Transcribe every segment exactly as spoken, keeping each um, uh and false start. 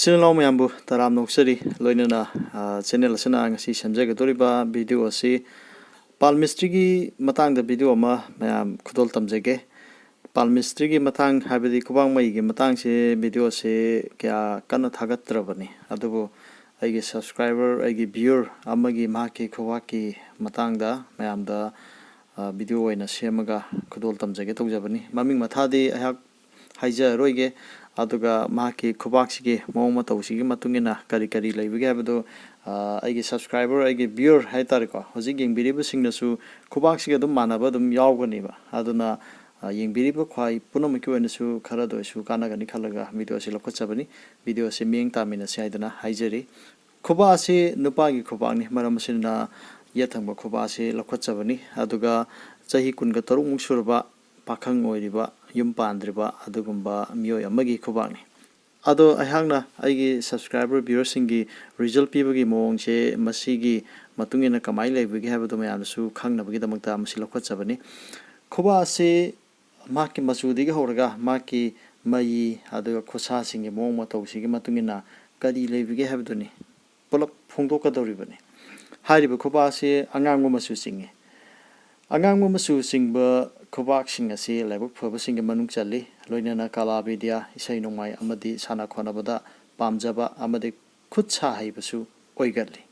ꯏꯆꯤꯟ ꯏꯅꯥꯎ ꯃꯌꯥꯝꯕꯨ ꯇꯔꯥꯝꯅ ꯑꯣꯛꯆꯔꯤ꯫ ꯂꯣꯏꯅꯅ, ꯑ, ꯆꯦꯅꯦꯜ ꯑꯁꯤꯅ ꯉꯁꯤ ꯁꯦꯝꯖꯒꯗꯧꯔꯤꯕ ꯚꯤꯗꯤꯑꯣ ꯑꯁꯤ ꯄꯥꯜꯃꯤꯁꯇ꯭ꯔꯤꯒꯤ ꯃꯇꯥꯡꯗ ꯚꯤꯗꯤꯑꯣ ꯑꯃ ꯃꯌꯥꯝ ꯈꯨꯗꯣꯜ ꯇꯝꯖꯒꯦ꯫ ꯄꯥꯜꯃꯤꯁꯇ꯭ꯔꯤꯒꯤ ꯃꯇꯥꯡ, ꯍꯥꯏꯕꯗꯤ ꯈꯨꯕꯥꯛ ꯃꯩꯒꯤ ꯃꯇꯥꯡꯁꯦ ꯚꯤꯗꯤꯑꯣꯁꯦ ꯀꯌꯥ ꯀꯟꯅ ꯊꯥꯒꯠꯇ꯭ꯔꯕꯅꯤ, ꯑꯗꯨꯕꯨ ꯑꯩꯒꯤ ꯁꯕꯁꯀ꯭ꯔꯥꯏꯕꯔ, ꯑꯩꯒꯤ ꯚ꯭ꯌꯨꯋꯔ ꯑꯃꯒꯤ ꯃꯍꯥꯛꯀꯤ ꯈꯨꯕꯥꯛꯀꯤ ꯃꯇꯥꯡꯗ ꯃꯌꯥꯝꯗ, ꯑ, ꯚꯤꯗꯤꯑꯣ ꯑꯣꯏꯅ ꯁꯦꯝꯃꯒ ꯈꯨꯗꯣꯜ ꯇꯝꯖꯒꯦ ꯇꯧꯖꯕꯅꯤ꯫ ꯃꯃꯤꯡ ꯃꯊꯥꯗꯤ ꯑꯩꯍꯥꯛ ꯍꯥꯏꯖꯔꯔꯣꯏꯒꯦ꯫ ꯑꯗꯨꯒ ꯃꯍꯥꯛꯀꯤ ꯈꯨꯕꯥꯛꯁꯤꯒꯤ ꯃꯑꯣꯡ ꯃꯇꯧꯁꯤꯒꯤ ꯃꯇꯨꯡ ꯏꯟꯅ ꯀꯔꯤ ꯀꯔꯤ ꯂꯩꯕꯒꯦ ꯍꯥꯏꯕꯗꯨ, ꯑ, ꯑꯩꯒꯤ ꯁꯕꯁꯀ꯭ꯔꯥꯏꯕꯔ, ꯑꯩꯒꯤ ꯚ꯭ꯌꯨꯋꯔ ꯍꯥꯏꯇꯥꯔꯦꯀꯣ, ꯍꯧꯖꯤꯛ ꯌꯦꯡꯕꯤꯔꯤꯕꯁꯤꯡꯅꯁꯨ ꯈꯨꯕꯥꯛꯁꯤꯒ ꯑꯗꯨꯝ ꯃꯥꯟꯅꯕ ꯑꯗꯨꯝ ꯌꯥꯎꯒꯅꯦꯕ꯫ ꯑꯗꯨꯅ, ꯑ, ꯌꯦꯡꯕꯤꯔꯤꯕ ꯈ꯭ꯋꯥꯏ ꯄꯨꯝꯅꯃꯛꯀꯤ ꯑꯣꯏꯅꯁꯨ ꯈꯔꯗ ꯑꯣꯏꯁꯨ ꯀꯥꯟꯅꯒꯅꯤ ꯈꯜꯂꯒ ꯚꯤꯗꯤꯑꯣ ꯑꯁꯤ ꯂꯧꯈꯠꯆꯕꯅꯤ꯫ ꯚꯤꯗꯤꯑꯣ ꯑꯁꯤ ꯃꯤꯠꯌꯦꯡ ꯇꯥꯃꯤꯟꯅꯁꯤ ꯍꯥꯏꯗꯨꯅ ꯍꯥꯏꯖꯔꯤ꯫ ꯈꯨꯕꯥꯛ ꯑꯁꯤ ꯅꯨꯄꯥꯒꯤ ꯈꯨꯕꯥꯛꯅꯤ, ꯃꯔꯝ ꯑꯁꯤꯅ ꯌꯦꯠ ꯊꯪꯕ ꯈꯨꯕꯥꯛ ꯑꯁꯤ ꯂꯧꯈꯠꯆꯕꯅꯤ꯫ ꯑꯗꯨꯒ ꯆꯍꯤ ꯀꯨꯟꯒ ꯇꯔꯨꯛꯃꯨꯛ ꯁꯨꯔꯕ ꯄꯥꯈꯪ ꯑꯣꯏꯔꯤꯕ, ꯌꯨꯝ ꯄꯥꯟꯗ꯭ꯔꯤꯕ ꯑꯗꯨꯒꯨꯝꯕ ꯃꯤꯑꯣꯏ ꯑꯃꯒꯤ ꯈꯨꯕꯥꯛꯅꯤ꯫ ꯑꯗꯣ ꯑꯩꯍꯥꯛꯅ ꯑꯩꯒꯤ ꯁꯕꯁꯀ꯭ꯔꯥꯏꯕꯔ, ꯚ꯭ꯌꯨꯋꯔꯁꯤꯡꯒꯤ ꯔꯤꯖꯜ ꯄꯤꯕꯒꯤ ꯃꯑꯣꯡꯁꯦ ꯃꯁꯤꯒꯤ ꯃꯇꯨꯡ ꯏꯟꯅ ꯀꯃꯥꯏꯅ ꯂꯩꯕꯒꯦ ꯍꯥꯏꯕꯗꯣ ꯃꯌꯥꯝꯅꯁꯨ ꯈꯪꯅꯕꯒꯤꯗꯃꯛꯇ ꯃꯁꯤ ꯂꯧꯈꯠꯆꯕꯅꯤ꯫ ꯈꯨꯕꯥꯛ ꯑꯁꯤ ꯃꯍꯥꯛꯀꯤ ꯃꯆꯨꯗꯒꯤ ꯍꯧꯔꯒ ꯃꯍꯥꯛꯀꯤ ꯃꯌꯤ, ꯑꯗꯨꯒ ꯈꯨꯠꯁꯥꯁꯤꯡꯒꯤ ꯃꯑꯣꯡ ꯃꯇꯧꯁꯤꯒꯤ ꯃꯇꯨꯡ ꯏꯟꯅ ꯀꯔꯤ ꯂꯩꯕꯒꯦ ꯍꯥꯏꯕꯗꯨꯅꯤ ꯄꯨꯂꯞ ꯐꯣꯡꯗꯣꯛꯀꯗꯧꯔꯤꯕꯅꯤ꯫ ꯍꯥꯏꯔꯤꯕ ꯈꯨꯕꯥꯛ ꯑꯁꯤ ꯑꯉꯥꯡꯕ ꯃꯆꯨ ꯆꯤꯡꯏ꯫ ꯑꯉꯥꯡꯕ ꯃꯆꯨ ꯆꯤꯡꯕ ꯈꯨꯕꯥꯛꯁꯤꯡ ꯑꯁꯤ ꯂꯥꯏꯕꯛ ꯐꯕꯁꯤꯡꯒꯤ ꯃꯅꯨꯡ ꯆꯜꯂꯤ, ꯂꯣꯏꯅꯅ ꯀꯂꯥ ꯕꯤꯗ꯭ꯌꯥ, ꯏꯁꯩ ꯅꯣꯡꯃꯥꯏ ꯑꯃꯗꯤ ꯁꯥꯟꯅ ꯈꯣꯠꯅꯕꯗ ꯄꯥꯝꯖꯕ ꯑꯃꯗꯤ ꯈꯨꯠ ꯁꯥ ꯍꯩꯕꯁꯨ ꯑꯣꯏꯒꯜꯂꯤ꯫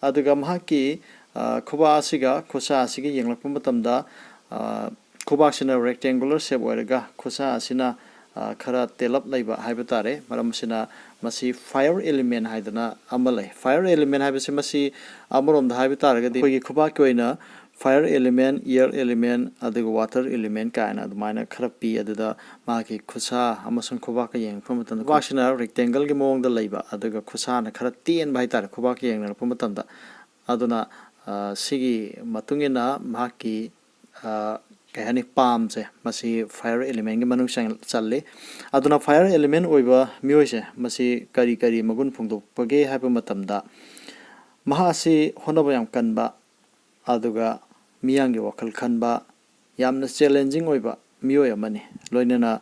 ꯑꯗꯨꯒ ꯃꯍꯥꯛꯀꯤ, ꯑ, ꯈꯨꯕꯥꯛ ꯑꯁꯤꯒ ꯈꯨꯠꯁꯥ ꯑꯁꯤꯒ ꯌꯦꯡꯂꯛꯄ ꯃꯇꯝꯗ, ꯑ, ꯈꯨꯕꯥꯛꯁꯤꯅ rectangular shape ꯑꯣꯏꯔꯒ ꯈꯨꯠꯁꯥ ꯑꯁꯤꯅ, ꯑ, ꯈꯔ ꯇꯦꯜꯂꯞ ꯂꯩꯕ ꯍꯥꯏꯕ ꯇꯥꯔꯦ꯫ ꯃꯔꯝ ꯑꯁꯤꯅ ꯃꯁꯤ fire element ꯍꯥꯏꯗꯅ ꯑꯃ ꯂꯩ꯫ Fire element ꯍꯥꯏꯕꯁꯤ ꯃꯁꯤ ꯑꯃꯔꯣꯝꯗ ꯍꯥꯏꯕ ꯇꯥꯔꯒꯗꯤ ꯑꯩꯈꯣꯏꯒꯤ ꯈꯨꯕꯥꯛꯀꯤ ꯑꯣꯏꯅ fire element, air element, ꯑꯗꯨꯒ water element ꯀꯥꯏꯅ ꯑꯗꯨꯃꯥꯏꯅ ꯈꯔ ꯄꯤ꯫ ꯑꯗꯨꯗ ꯃꯥꯒꯤ ꯈꯨꯠꯁꯥ ꯑꯃꯁꯨꯡ ꯈꯨꯕꯥꯛꯀ ꯌꯦꯡꯉꯛꯄ ꯃꯇꯝꯗ ꯈꯨꯕꯥꯛꯁꯤꯅ rectangleꯒꯤ ꯃꯑꯣꯡꯗ ꯂꯩꯕ, ꯑꯗꯨꯒ ꯈꯨꯠꯁꯥꯅ ꯈꯔ ꯇꯦꯟꯕ ꯍꯥꯏꯇꯥꯔꯦ, ꯈꯨꯕꯥꯛꯀ ꯌꯦꯡꯅꯔꯛꯄ ꯃꯇꯝꯗ꯫ ꯑꯗꯨꯅ, ꯑ, ꯁꯤꯒꯤ ꯃꯇꯨꯡ ꯏꯟꯅ ꯃꯍꯥꯛꯀꯤ, ꯑ, ꯀꯩ ꯍꯥꯏꯅꯤ, ꯄꯥꯝꯁꯦ ꯃꯁꯤ fire elementꯀꯤ ꯃꯅꯨꯡ ꯆꯪ-, ꯆꯜꯂꯤ꯫ ꯑꯗꯨꯅ fire element ꯑꯣꯏꯕ ꯃꯤꯑꯣꯏꯁꯦ ꯃꯁꯤ ꯀꯔꯤ ꯀꯔꯤ ꯃꯒꯨꯟ ꯐꯣꯡꯗꯣꯛꯄꯒꯦ ꯍꯥꯏꯕ ꯃꯇꯝꯗ, ꯃꯍꯥꯛ ꯑꯁꯤ ꯍꯣꯠꯅꯕ ꯌꯥꯝ ꯀꯟꯕ, ꯑꯗꯨꯒ ꯃꯤꯌꯥꯝꯒꯤ ꯋꯥꯈꯜ ꯈꯟꯕ, ꯌꯥꯝꯅ challenging ꯑꯣꯏꯕ ꯃꯤꯑꯣꯏ ꯑꯃꯅꯤ꯫ ꯂꯣꯏꯅꯅ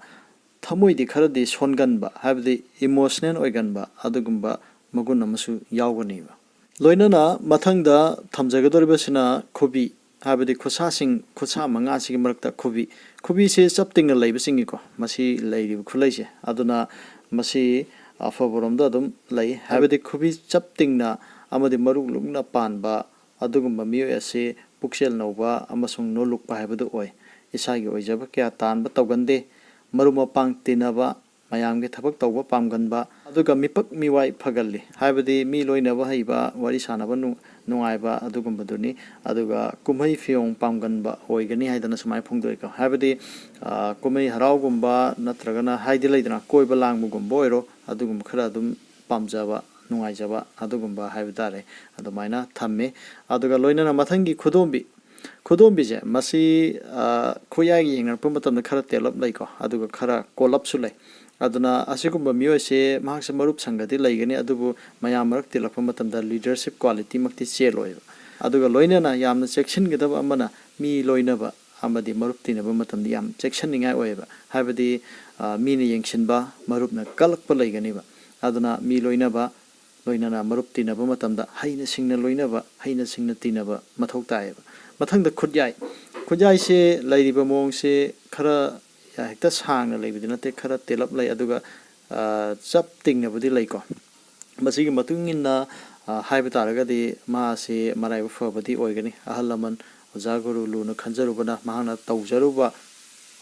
ꯊꯃꯣꯏꯗꯤ ꯈꯔꯗꯤ ꯁꯣꯟꯒꯟꯕ, ꯍꯥꯏꯕꯗꯤ ꯏꯃꯣꯁꯅꯦꯜ ꯑꯣꯏꯒꯟꯕ ꯑꯗꯨꯒꯨꯝꯕ ꯃꯒꯨꯟ ꯑꯃꯁꯨ ꯌꯥꯎꯒꯅꯤꯕ꯫ ꯂꯣꯏꯅꯅ ꯃꯊꯪꯗ ꯊꯝꯖꯒꯗꯧꯔꯤꯕꯁꯤꯅ ꯈꯨꯕꯤ, ꯍꯥꯏꯕꯗꯤ ꯈꯨꯠꯁꯥꯁꯤꯡ, ꯈꯨꯠꯁꯥ ꯃꯉꯥꯁꯤꯒꯤ ꯃꯔꯛꯇ ꯈꯨꯕꯤ꯫ ꯈꯨꯕꯤꯁꯦ ꯆꯞ ꯇꯤꯡꯅ ꯂꯩꯕ ꯆꯤꯡꯉꯤꯀꯣ, ꯃꯁꯤ ꯂꯩꯔꯤꯕ ꯈꯨꯠꯂꯩꯁꯦ꯫ ꯑꯗꯨꯅ ꯃꯁꯤ ꯑꯐꯕꯔꯣꯝꯗ ꯑꯗꯨꯝ ꯂꯩ, ꯍꯥꯏꯕꯗꯤ ꯈꯨꯕꯤ ꯆꯞ ꯇꯤꯡꯅ ꯑꯃꯗꯤ ꯃꯔꯨ ꯂꯨꯝꯅ ꯄꯥꯟꯕ ꯑꯗꯨꯒꯨꯝꯕ ꯃꯤꯑꯣꯏ ꯑꯁꯤ ꯄꯨꯛꯆꯦꯜ ꯅꯧꯕ ꯑꯃꯁꯨꯡ ꯅꯣꯜꯂꯨꯛꯄ ꯍꯥꯏꯕꯗꯨ ꯑꯣꯏ꯫ ꯏꯁꯥꯒꯤ ꯑꯣꯏꯖꯕ ꯀꯌꯥ ꯇꯥꯟꯕ ꯇꯧꯒꯟꯗꯦ꯫ ꯃꯔꯨꯞ ꯃꯄꯥꯡ ꯇꯤꯟꯅꯕ, ꯃꯌꯥꯝꯒꯤ ꯊꯕꯛ ꯇꯧꯕ ꯄꯥꯝꯒꯟꯕ, ꯑꯗꯨꯒ ꯃꯤꯄꯛ ꯃꯤꯋꯥꯏ ꯐꯒꯜꯂꯤ, ꯍꯥꯏꯕꯗꯤ ꯃꯤ ꯂꯣꯏꯅꯕ ꯍꯩꯕ, ꯋꯥꯔꯤ ꯁꯥꯟꯅꯕ ꯅꯨꯡ-, ꯅꯨꯡꯉꯥꯏꯕ ꯑꯗꯨꯒꯨꯝꯕꯗꯨꯅꯤ꯫ ꯑꯗꯨꯒ ꯀꯨꯝꯍꯩ ꯐꯤꯌꯣꯡ ꯄꯥꯝꯒꯟꯕ ꯑꯣꯏꯒꯅꯤ ꯍꯥꯏꯗꯅ ꯁꯨꯃꯥꯏꯅ ꯐꯣꯡꯗꯣꯛꯏꯀꯣ꯫ ꯍꯥꯏꯕꯗꯤ, ꯑ, ꯀꯨꯝꯍꯩ ꯍꯔꯥꯎꯒꯨꯝꯕ ꯅꯠꯇ꯭ꯔꯒꯅ, ꯍꯥꯏꯗꯤ ꯂꯩꯗꯅ, ꯀꯣꯏꯕ ꯂꯥꯡꯕꯒꯨꯝꯕ ꯑꯣꯏꯔꯣ, ꯑꯗꯨꯒꯨꯝꯕ ꯈꯔ ꯑꯗꯨꯝ ꯄꯥꯝꯖꯕ, ꯅꯨꯡꯉꯥꯏꯖꯕ ꯑꯗꯨꯒꯨꯝꯕ ꯍꯥꯏꯕ ꯇꯥꯔꯦ, ꯑꯗꯨꯃꯥꯏꯅ ꯊꯝꯃꯤ꯫ ꯑꯗꯨꯒ ꯂꯣꯏꯅꯅ ꯃꯊꯪꯒꯤ ꯈꯨꯗꯣꯝꯕꯤ, ꯈꯨꯗꯣꯝꯕꯤꯁꯦ ꯃꯁꯤ, ꯑ, ꯈꯨꯌꯥꯏꯒ ꯌꯦꯡꯅꯔꯛꯄ ꯃꯇꯝꯗ ꯈꯔ ꯇꯦꯜꯂꯞ ꯂꯩꯀꯣ, ꯑꯗꯨꯒ ꯈꯔ ꯀꯣꯜꯂꯞꯁꯨ ꯂꯩ꯫ ꯑꯗꯨꯅ ꯑꯁꯤꯒꯨꯝꯕ ꯃꯤꯑꯣꯏꯁꯦ ꯃꯍꯥꯛꯁꯦ ꯃꯔꯨꯞ ꯁꯪꯒꯗꯤ ꯂꯩꯒꯅꯤ, ꯑꯗꯨꯕꯨ ꯃꯌꯥꯝ ꯃꯔꯛ ꯇꯤꯜꯂꯛꯄ ꯃꯇꯝꯗ ꯂꯤꯗꯔꯁꯤꯞ ꯀ꯭ꯋꯥꯂꯤꯇꯤꯃꯛꯇꯤ ꯆꯦꯜꯂꯣꯏꯕ꯫ ꯑꯗꯨꯒ ꯂꯣꯏꯅꯅ ꯌꯥꯝꯅ ꯆꯦꯛꯁꯤꯟꯒꯗꯕ ꯑꯃꯅ ꯃꯤ ꯂꯣꯏꯅꯕ ꯑꯃꯗꯤ ꯃꯔꯨꯞ ꯇꯤꯟꯅꯕ ꯃꯇꯝꯗ ꯌꯥꯝ ꯆꯦꯛꯁꯤꯟꯅꯤꯡꯉꯥꯏ ꯑꯣꯏꯌꯦꯕ꯫ ꯍꯥꯏꯕꯗꯤ, ꯑ, ꯃꯤꯅ ꯌꯦꯡꯁꯤꯟꯕ, ꯃꯔꯨꯞꯅ ꯀꯜꯂꯛꯄ ꯂꯩꯒꯅꯤꯕ꯫ ꯑꯗꯨꯅ ꯃꯤ ꯂꯣꯏꯅꯕ, ꯂꯣꯏꯅꯅ ꯃꯔꯨꯞ ꯇꯤꯟꯅꯕ ꯃꯇꯝꯗ ꯍꯩꯅ ꯁꯤꯡꯅ ꯂꯣꯏꯅꯕ, ꯍꯩꯅ ꯁꯤꯡꯅ ꯇꯤꯟꯅꯕ ꯃꯊꯧ ꯇꯥꯏꯌꯦꯕ꯫ ꯃꯊꯪꯗ ꯈꯨꯠꯌꯥꯏ꯫ ꯈꯨꯠꯌꯥꯏꯁꯦ ꯂꯩꯔꯤꯕ ꯃꯑꯣꯡꯁꯦ ꯈꯔ ꯍꯦꯛꯇ ꯁꯥꯡꯅ ꯂꯩꯕꯗꯤ ꯅꯠꯇꯦ, ꯈꯔ ꯇꯦꯜꯂꯞ ꯂꯩ, ꯑꯗꯨꯒ, ꯑ, ꯆꯞ ꯇꯤꯡꯅꯕꯨꯗꯤ ꯂꯩꯀꯣ꯫ ꯃꯁꯤꯒꯤ ꯃꯇꯨꯡ ꯏꯟꯅ, ꯑ, ꯍꯥꯏꯕ ꯇꯥꯔꯒꯗꯤ ꯃꯥꯁꯤ ꯃꯔꯥꯏꯕꯛ ꯐꯕꯗꯤ ꯑꯣꯏꯒꯅꯤ꯫ ꯑꯍꯜ ꯂꯃꯟ, ꯑꯣꯖꯥ ꯒꯨꯔꯨ ꯂꯨꯅ ꯈꯟꯖꯔꯨꯕꯅ ꯃꯍꯥꯛꯅ ꯇꯧꯖꯔꯨꯕ,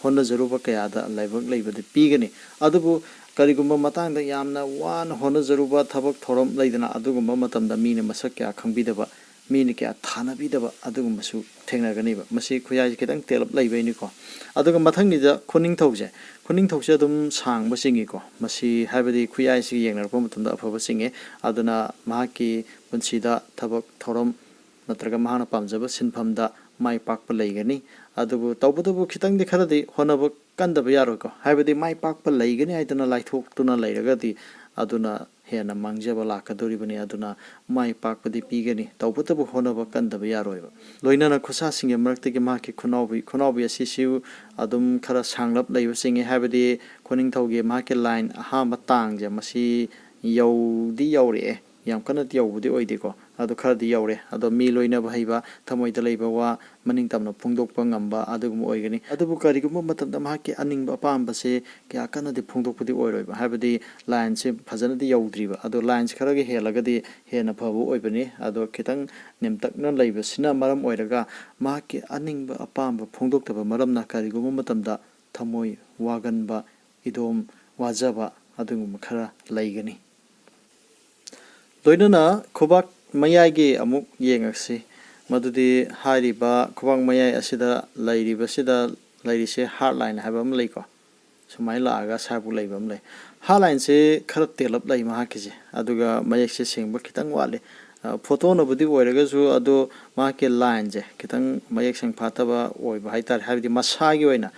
ꯍꯣꯠꯅꯖꯔꯨꯕ ꯀꯌꯥꯗ ꯂꯥꯏꯕꯛ ꯂꯩꯕꯗꯤ ꯄꯤꯒꯅꯤ꯫ ꯑꯗꯨꯕꯨ ꯀꯔꯤꯒꯨꯝꯕ ꯃꯇꯥꯡꯗ ꯌꯥꯝꯅ ꯋꯥꯅ ꯍꯣꯠꯅꯖꯔꯨꯕ ꯊꯕꯛ ꯊꯧꯔꯝ ꯂꯩꯗꯅ, ꯑꯗꯨꯒꯨꯝꯕ ꯃꯇꯝꯗ ꯃꯤꯅ ꯃꯁꯛ ꯀꯌꯥ ꯈꯪꯕꯤꯗꯕ, ꯃꯤꯅ ꯀꯌꯥ ꯊꯥꯅꯕꯤꯗꯕ ꯑꯗꯨꯒꯨꯝꯕꯁꯨ ꯊꯦꯡꯅꯒꯅꯤꯕ꯫ ꯃꯁꯤ ꯈꯨꯌꯥꯏꯁꯦ ꯈꯤꯇꯪ ꯇꯦꯜꯂꯞ ꯂꯩꯕꯩꯅꯤꯀꯣ꯫ ꯑꯗꯨꯒ ꯃꯊꯪꯒꯤꯗ ꯈꯨꯅꯤꯡꯊꯧꯁꯦ, ꯈꯨꯅꯤꯡꯊꯧꯁꯦ ꯑꯗꯨꯝ ꯁꯥꯡꯕ ꯆꯤꯡꯉꯤꯀꯣ꯫ ꯃꯁꯤ ꯍꯥꯏꯕꯗꯤ ꯈꯨꯌꯥꯏꯁꯤꯒ ꯌꯦꯡꯅꯔꯛꯄ ꯃꯇꯝꯗ ꯑꯐꯕ ꯆꯤꯡꯉꯦ꯫ ꯑꯗꯨꯅ ꯃꯍꯥꯛꯀꯤ ꯄꯨꯟꯁꯤꯗ ꯊꯕꯛ ꯊꯧꯔꯝ ꯅꯠꯇ꯭ꯔꯒ ꯃꯍꯥꯛꯅ ꯄꯥꯝꯖꯕ ꯁꯤꯟꯐꯝꯗ ꯃꯥꯏ ꯄꯥꯛꯄ ꯂꯩꯒꯅꯤ꯫ ꯑꯗꯨꯕꯨ ꯇꯧꯕꯇꯕꯨ ꯈꯤꯇꯪꯗꯤ ꯈꯔꯗꯤ ꯍꯣꯠꯅꯕ ꯀꯟꯗꯕ ꯌꯥꯔꯣꯏꯀꯣ꯫ ꯍꯥꯏꯕꯗꯤ ꯃꯥꯏ ꯄꯥꯛꯄ ꯂꯩꯒꯅꯤ ꯍꯥꯏꯗꯅ ꯂꯥꯏꯊꯣꯛꯇꯨꯅ ꯂꯩꯔꯒꯗꯤ ꯑꯗꯨꯅ ꯍꯦꯟꯅ ꯃꯥꯡꯖꯕ ꯂꯥꯛꯀꯗꯧꯔꯤꯕꯅꯤ꯫ ꯑꯗꯨꯅ ꯃꯥꯏ ꯄꯥꯛꯄꯗꯤ ꯄꯤꯒꯅꯤ, ꯇꯧꯕꯇꯕꯨ ꯍꯣꯠꯅꯕ ꯀꯟꯗꯕ ꯌꯥꯔꯣꯏꯕ꯫ ꯂꯣꯏꯅꯅ ꯈꯨꯠꯁꯥꯁꯤꯡꯒꯤ ꯃꯔꯛꯇꯒꯤ ꯃꯍꯥꯛꯀꯤ ꯈꯨꯅꯥꯎꯕꯤ, ꯈꯨꯅꯥꯎꯕꯤ ꯑꯁꯤꯁꯨ ꯑꯗꯨꯝ ꯈꯔ ꯁꯥꯡꯂꯞ ꯂꯩꯕ ꯆꯤꯡꯉꯤ, ꯍꯥꯏꯕꯗꯤ ꯈꯨꯅꯤꯡꯊꯧꯒꯤ ꯃꯍꯥꯛꯀꯤ line ꯑꯍꯥꯟꯕ ꯇꯥꯡꯁꯦ ꯃꯁꯤ ꯌꯧꯗꯤ ꯌꯧꯔꯛꯑꯦ, ꯌꯥꯝ ꯀꯟꯅꯗꯤ ꯌꯧꯕꯗꯤ ꯑꯣꯏꯗꯦꯀꯣ, ꯑꯗꯣ ꯈꯔꯗꯤ ꯌꯧꯔꯦ꯫ ꯑꯗꯣ ꯃꯤ ꯂꯣꯏꯅꯕ ꯍꯩꯕ, ꯊꯃꯣꯏꯗ ꯂꯩꯕ ꯋꯥ ꯃꯅꯤꯡ ꯇꯝꯅ ꯐꯣꯡꯗꯣꯛꯄ ꯉꯝꯕ ꯑꯗꯨꯒꯨꯝꯕ ꯑꯣꯏꯒꯅꯤ꯫ ꯑꯗꯨꯕꯨ ꯀꯔꯤꯒꯨꯝꯕ ꯃꯇꯝꯗ ꯃꯍꯥꯛꯀꯤ ꯑꯅꯤꯡꯕ ꯑꯄꯥꯝꯕꯁꯦ ꯀꯌꯥ ꯀꯟꯅꯗꯤ ꯐꯣꯡꯗꯣꯛꯄꯗꯤ ꯑꯣꯏꯔꯣꯏꯕ, ꯍꯥꯏꯕꯗꯤ lineꯁꯦ ꯐꯖꯅꯗꯤ ꯌꯧꯗ꯭ꯔꯤꯕ꯫ ꯑꯗꯣ lineꯁꯦ ꯈꯔꯒ ꯍꯦꯜꯂꯒꯗꯤ ꯍꯦꯟꯅ ꯐꯕ ꯑꯣꯏꯕꯅꯤ꯫ ꯑꯗꯣ ꯈꯤꯇꯪ ꯅꯦꯝꯇꯛꯅ ꯂꯩꯕꯁꯤꯅ ꯃꯔꯝ ꯑꯣꯏꯔꯒ ꯃꯍꯥꯛꯀꯤ ꯑꯅꯤꯡꯕ ꯑꯄꯥꯝꯕ ꯐꯣꯡꯗꯣꯛꯇꯕ ꯃꯔꯝꯅ ꯀꯔꯤꯒꯨꯝꯕ ꯃꯇꯝꯗ ꯊꯃꯣꯏ ꯋꯥꯒꯟꯕ, ꯏꯗꯣꯝ ꯋꯥꯖꯕ ꯑꯗꯨꯒꯨꯝꯕ ꯈꯔ ꯂꯩꯒꯅꯤ꯫ ꯂꯣꯏꯅꯅ ꯈꯨꯕꯥꯛ ꯃꯌꯥꯏꯒꯤ ꯑꯃꯨꯛ ꯌꯦꯡꯉꯁꯤ꯫ ꯃꯗꯨꯗꯤ ꯍꯥꯏꯔꯤꯕ ꯈꯨꯕꯥꯛ ꯃꯌꯥꯏ ꯑꯁꯤꯗ ꯂꯩꯔꯤꯕꯁꯤꯗ ꯂꯩꯔꯤꯁꯦ heart line ꯍꯥꯏꯕ ꯑꯃ ꯂꯩꯀꯣ꯫ ꯁꯨꯃꯥꯏꯅ ꯂꯥꯛꯑꯒ ꯁ꯭ꯋꯥꯏꯕꯨꯛ ꯂꯩꯕ ꯑꯃ ꯂꯩ꯫ Heart lineꯁꯦ ꯈꯔ ꯇꯦꯜꯂꯞ ꯂꯩ ꯃꯍꯥꯛꯀꯤꯁꯦ, ꯑꯗꯨꯒ ꯃꯌꯦꯛꯁꯦ ꯁꯦꯡꯕ ꯈꯤꯇꯪ ꯋꯥꯠꯂꯤ꯫ ꯑ, photoꯅꯕꯨꯗꯤ ꯑꯣꯏꯔꯒꯁꯨ ꯑꯗꯣ ꯃꯍꯥꯛꯀꯤ lineꯁꯦ ꯈꯤꯇꯪ ꯃꯌꯦꯛ ꯁꯦꯡ ꯐꯥꯠꯇꯕ ꯑꯣꯏꯕ ꯍꯥꯏꯇꯥꯔꯦ, ꯍꯥꯏꯕꯗꯤ ꯃꯁꯥꯒꯤ ꯑꯣꯏꯅ꯫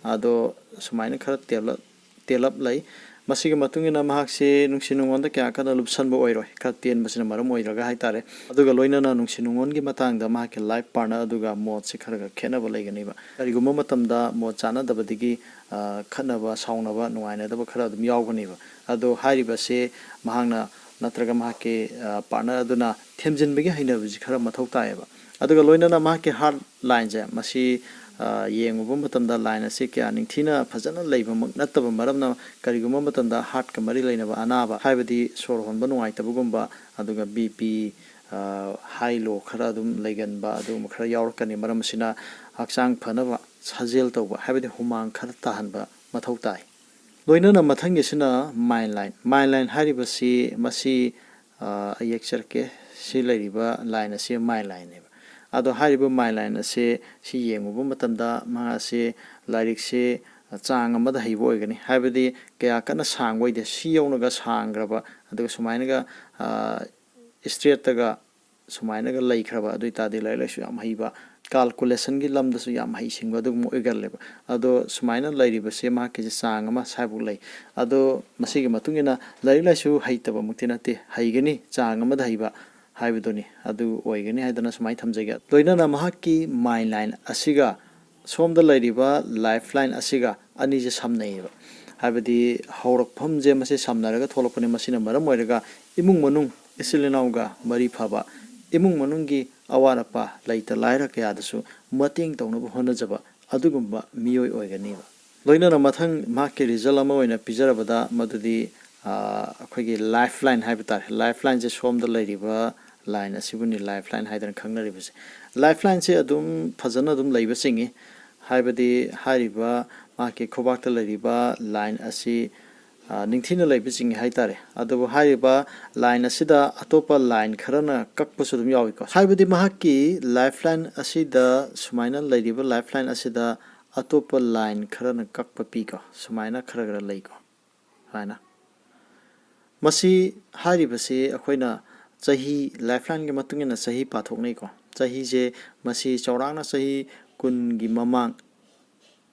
ꯑꯗꯣ ꯁꯨꯃꯥꯏꯅ ꯈꯔ ꯇꯦꯜꯂꯞ ꯇꯦꯜꯂꯞ ꯂꯩ꯫ ꯃꯁꯤꯒꯤ ꯃꯇꯨꯡ ꯏꯟꯅ ꯃꯍꯥꯛꯁꯤ ꯅꯨꯡꯁꯤ ꯅꯨꯡꯉꯣꯟꯗ ꯀꯌꯥ ꯀꯟꯅ ꯂꯨꯞꯁꯟꯕ ꯑꯣꯏꯔꯣꯏ, ꯈꯔ ꯇꯦꯟꯕꯁꯤꯅ ꯃꯔꯝ ꯑꯣꯏꯔꯒ ꯍꯥꯏꯇꯥꯔꯦ꯫ ꯑꯗꯨꯒ ꯂꯣꯏꯅꯅ ꯅꯨꯡꯁꯤ ꯅꯨꯡꯉꯣꯟꯒꯤ ꯃꯇꯥꯡꯗ ꯃꯍꯥꯛꯀꯤ life partner ꯑꯗꯨꯒ ꯃꯣꯠꯁꯤ ꯈꯔ ꯈꯔ ꯈꯦꯠꯅꯕ ꯂꯩꯒꯅꯤꯕ꯫ ꯀꯔꯤꯒꯨꯝꯕ ꯃꯇꯝꯗ ꯃꯣꯠ ꯆꯥꯅꯗꯕꯗꯒꯤ, ꯑ, ꯈꯠꯅꯕ, ꯁꯥꯎꯅꯕ, ꯅꯨꯡꯉꯥꯏꯅꯗꯕ ꯈꯔ ꯑꯗꯨꯝ ꯌꯥꯎꯒꯅꯤꯕ꯫ ꯑꯗꯣ ꯍꯥꯏꯔꯤꯕꯁꯦ ꯃꯍꯥꯛꯅ ꯅꯠꯇ꯭ꯔꯒ ꯃꯍꯥꯛꯀꯤ, ꯑ, partner ꯑꯗꯨꯅ ꯊꯦꯝꯖꯤꯟꯕꯒꯤ ꯍꯩꯅꯕꯤꯁꯤ ꯈꯔ ꯃꯊꯧ ꯇꯥꯏꯌꯦꯕ꯫ ꯑꯗꯨꯒ ꯂꯣꯏꯅꯅ ꯃꯍꯥꯛꯀꯤ heart lineꯁꯦ ꯃꯁꯤ, ꯑ, ꯌꯦꯡꯉꯨꯕ ꯃꯇꯝꯗ line ꯑꯁꯤ ꯀꯌꯥ ꯅꯤꯡꯊꯤꯅ ꯐꯖꯅ ꯂꯩꯕꯃꯛ ꯅꯠꯇꯕ ꯃꯔꯝꯅ ꯀꯔꯤꯒꯨꯝꯕ ꯃꯇꯝꯗ heartꯀ ꯃꯔꯤ ꯂꯩꯅꯕ ꯑꯅꯥꯕ, ꯍꯥꯏꯕꯗꯤ ꯁꯣꯔ ꯍꯣꯟꯕ ꯅꯨꯡꯉꯥꯏꯇꯕꯒꯨꯝꯕ, ꯑꯗꯨꯒ BP, ꯑ, high low ꯈꯔ ꯑꯗꯨꯝ ꯂꯩꯒꯟꯕ ꯑꯗꯨꯒꯨꯝꯕ ꯈꯔ ꯌꯥꯎꯔꯛꯀꯅꯤ꯫ ꯃꯔꯝ ꯑꯁꯤꯅ ꯍꯛꯆꯥꯡ ꯐꯅꯕ ꯁꯥꯖꯦꯜ ꯇꯧꯕ, ꯍꯥꯏꯕꯗꯤ ꯍꯨꯃꯥꯡ ꯈꯔ ꯇꯥꯍꯟꯕ ꯃꯊꯧ ꯇꯥꯏ꯫ ꯂꯣꯏꯅꯅ ꯃꯊꯪꯒꯤꯁꯤꯅ mind line꯫ Mind line ꯍꯥꯏꯔꯤꯕꯁꯤ ꯃꯁꯤ, ꯑ, ꯑꯩ ꯌꯦꯛꯆꯔꯛꯀꯦ꯫ ꯁꯤ ꯂꯩꯔꯤꯕ line ꯑꯁꯤ mind lineꯅꯦꯕ꯫ ꯑꯗꯣ ꯍꯥꯏꯔꯤꯕ mind line ꯑꯁꯤ ꯁꯤ ꯌꯦꯡꯉꯨꯕ ꯃꯇꯝꯗ ꯃꯍꯥꯛ ꯑꯁꯤ ꯂꯥꯏꯔꯤꯛꯁꯤ ꯆꯥꯡ ꯑꯃꯗ ꯍꯩꯕ ꯑꯣꯏꯒꯅꯤ, ꯍꯥꯏꯕꯗꯤ ꯀꯌꯥ ꯀꯟꯅ ꯁꯥꯡꯕ ꯑꯣꯏꯗꯦ꯫ ꯁꯤ ꯌꯧꯅꯒ ꯁꯥꯡꯈ꯭ꯔꯕ, ꯑꯗꯨꯒ ꯁꯨꯃꯥꯏꯅꯒ, ꯑ, straightꯇꯒ ꯁꯨꯃꯥꯏꯅꯒ ꯂꯩꯈ꯭ꯔꯕ, ꯑꯗꯨ ꯑꯣꯏꯇꯥꯔꯗꯤ ꯂꯥꯏꯔꯤꯛ ꯂꯥꯏꯁꯨ ꯌꯥꯝ ꯍꯩꯕ, ꯀꯥꯜꯀꯨꯂꯦꯁꯟꯒꯤ ꯂꯝꯗꯁꯨ ꯌꯥꯝ ꯍꯩꯁꯤꯡꯕ ꯑꯗꯨꯒꯨꯝꯕ ꯑꯣꯏꯒꯜꯂꯦꯕ꯫ ꯑꯗꯣ ꯁꯨꯃꯥꯏꯅ ꯂꯩꯔꯤꯕꯁꯦ ꯃꯍꯥꯛꯀꯤꯁꯦ ꯆꯥꯡ ꯑꯃ ꯁ꯭ꯋꯥꯏꯐꯥꯎ ꯂꯩ꯫ ꯑꯗꯣ ꯃꯁꯤꯒꯤ ꯃꯇꯨꯡ ꯏꯟꯅ ꯂꯥꯏꯔꯤꯛ ꯂꯥꯏꯁꯨ ꯍꯩꯇꯕꯃꯛꯇꯤ ꯅꯠꯇꯦ, ꯍꯩꯒꯅꯤ, ꯆꯥꯡ ꯑꯃꯗ ꯍꯩꯕ ꯍꯥꯏꯕꯗꯨꯅꯤ꯫ ꯑꯗꯨ ꯑꯣꯏꯒꯅꯤ ꯍꯥꯏꯗꯅ ꯁꯨꯃꯥꯏꯅ ꯊꯝꯖꯒꯦ꯫ ꯂꯣꯏꯅꯅ ꯃꯍꯥꯛꯀꯤ ꯃꯥꯏꯟ ꯂꯥꯏꯟ ꯑꯁꯤꯒ ꯁꯣꯝꯗ ꯂꯩꯔꯤꯕ ꯂꯥꯏꯐ ꯂꯥꯏꯟ ꯑꯁꯤꯒ ꯑꯅꯤꯁꯦ ꯁꯝꯅꯩꯌꯦꯕ꯫ ꯍꯥꯏꯕꯗꯤ ꯍꯧꯔꯛꯐꯝꯁꯦ ꯃꯁꯤ ꯁꯝꯅꯔꯒ ꯊꯣꯛꯂꯛꯄꯅꯤ꯫ ꯃꯁꯤꯅ ꯃꯔꯝ ꯑꯣꯏꯔꯒ ꯏꯃꯨꯡ ꯃꯅꯨꯡ, ꯏꯆꯤꯜ ꯏꯅꯥꯎꯒ ꯃꯔꯤ ꯐꯕ, ꯏꯃꯨꯡ ꯃꯅꯨꯡꯒꯤ ꯑꯋꯥꯠ ꯑꯄꯥ, ꯂꯩꯇ ꯂꯥꯏꯔ ꯀꯌꯥꯗꯁꯨ ꯃꯇꯦꯡ ꯇꯧꯅꯕ ꯍꯣꯠꯅꯖꯕ ꯑꯗꯨꯒꯨꯝꯕ ꯃꯤꯑꯣꯏ ꯑꯣꯏꯒꯅꯦꯕ꯫ ꯂꯣꯏꯅꯅ ꯃꯊꯪ ꯃꯍꯥꯛꯀꯤ ꯔꯤꯖꯜ ꯑꯃ ꯑꯣꯏꯅ ꯄꯤꯖꯔꯕꯗ, ꯃꯗꯨꯗꯤ, ꯑ, ꯑꯩꯈꯣꯏꯒꯤ ꯂꯥꯏꯐ ꯂꯥꯏꯟ ꯍꯥꯏꯕ ꯇꯥꯔꯦ꯫ ꯂꯥꯏꯐ ꯂꯥꯏꯟꯁꯦ ꯁꯣꯝꯗ ꯂꯩꯔꯤꯕ ꯂꯥꯏꯟ ꯑꯁꯤꯕꯨꯅꯤ ꯂꯥꯏꯐ ꯂꯥꯏꯟ ꯍꯥꯏꯗꯅ ꯈꯪꯅꯔꯤꯕꯁꯦ꯫ ꯂꯥꯏꯐ ꯂꯥꯏꯟꯁꯦ ꯑꯗꯨꯝ ꯐꯖꯅ ꯑꯗꯨꯝ ꯂꯩꯕ ꯆꯤꯡꯏ꯫ ꯍꯥꯏꯕꯗꯤ ꯍꯥꯏꯔꯤꯕ ꯃꯍꯥꯛꯀꯤ ꯈꯨꯕꯥꯛꯇ ꯂꯩꯔꯤꯕ ꯂꯥꯏꯟ ꯑꯁꯤ, ꯑ, ꯅꯤꯡꯊꯤꯅ ꯂꯩꯕ ꯆꯤꯡꯏ ꯍꯥꯏ ꯇꯥꯔꯦ꯫ ꯑꯗꯨꯕꯨ ꯍꯥꯏꯔꯤꯕ ꯂꯥꯏꯟ ꯑꯁꯤꯗ ꯑꯇꯣꯞꯄ ꯂꯥꯏꯟ ꯈꯔꯅ ꯀꯛꯄꯁꯨ ꯑꯗꯨꯝ ꯌꯥꯎꯏꯀꯣ꯫ ꯍꯥꯏꯕꯗꯤ ꯃꯍꯥꯛꯀꯤ ꯂꯥꯏꯐ ꯂꯥꯏꯟ ꯑꯁꯤꯗ, ꯁꯨꯃꯥꯏꯅ ꯂꯩꯔꯤꯕ ꯂꯥꯏꯐ ꯂꯥꯏꯟ ꯑꯁꯤꯗ ꯑꯇꯣꯞꯄ ꯂꯥꯏꯟ ꯈꯔꯅ ꯀꯛꯄ ꯄꯤꯀꯣ꯫ ꯁꯨꯃꯥꯏꯅ ꯈꯔ ꯈꯔ ꯂꯩꯀꯣ꯫ ꯁꯨꯃꯥꯏꯅ꯫ ꯃꯁꯤ ꯍꯥꯏꯔꯤꯕꯁꯤ ꯑꯩꯈꯣꯏꯅ ꯆꯍꯤ, ꯂꯥꯏꯐ ꯂꯥꯏꯟꯒꯤ ꯃꯇꯨꯡ ꯏꯟꯅ ꯆꯍꯤ ꯄꯥꯊꯣꯛꯅꯩꯀꯣ꯫ ꯆꯍꯤꯁꯦ ꯃꯁꯤ ꯆꯥꯎꯔꯥꯛꯅ ꯆꯍꯤ ꯀꯨꯟꯒꯤ ꯃꯃꯥꯡ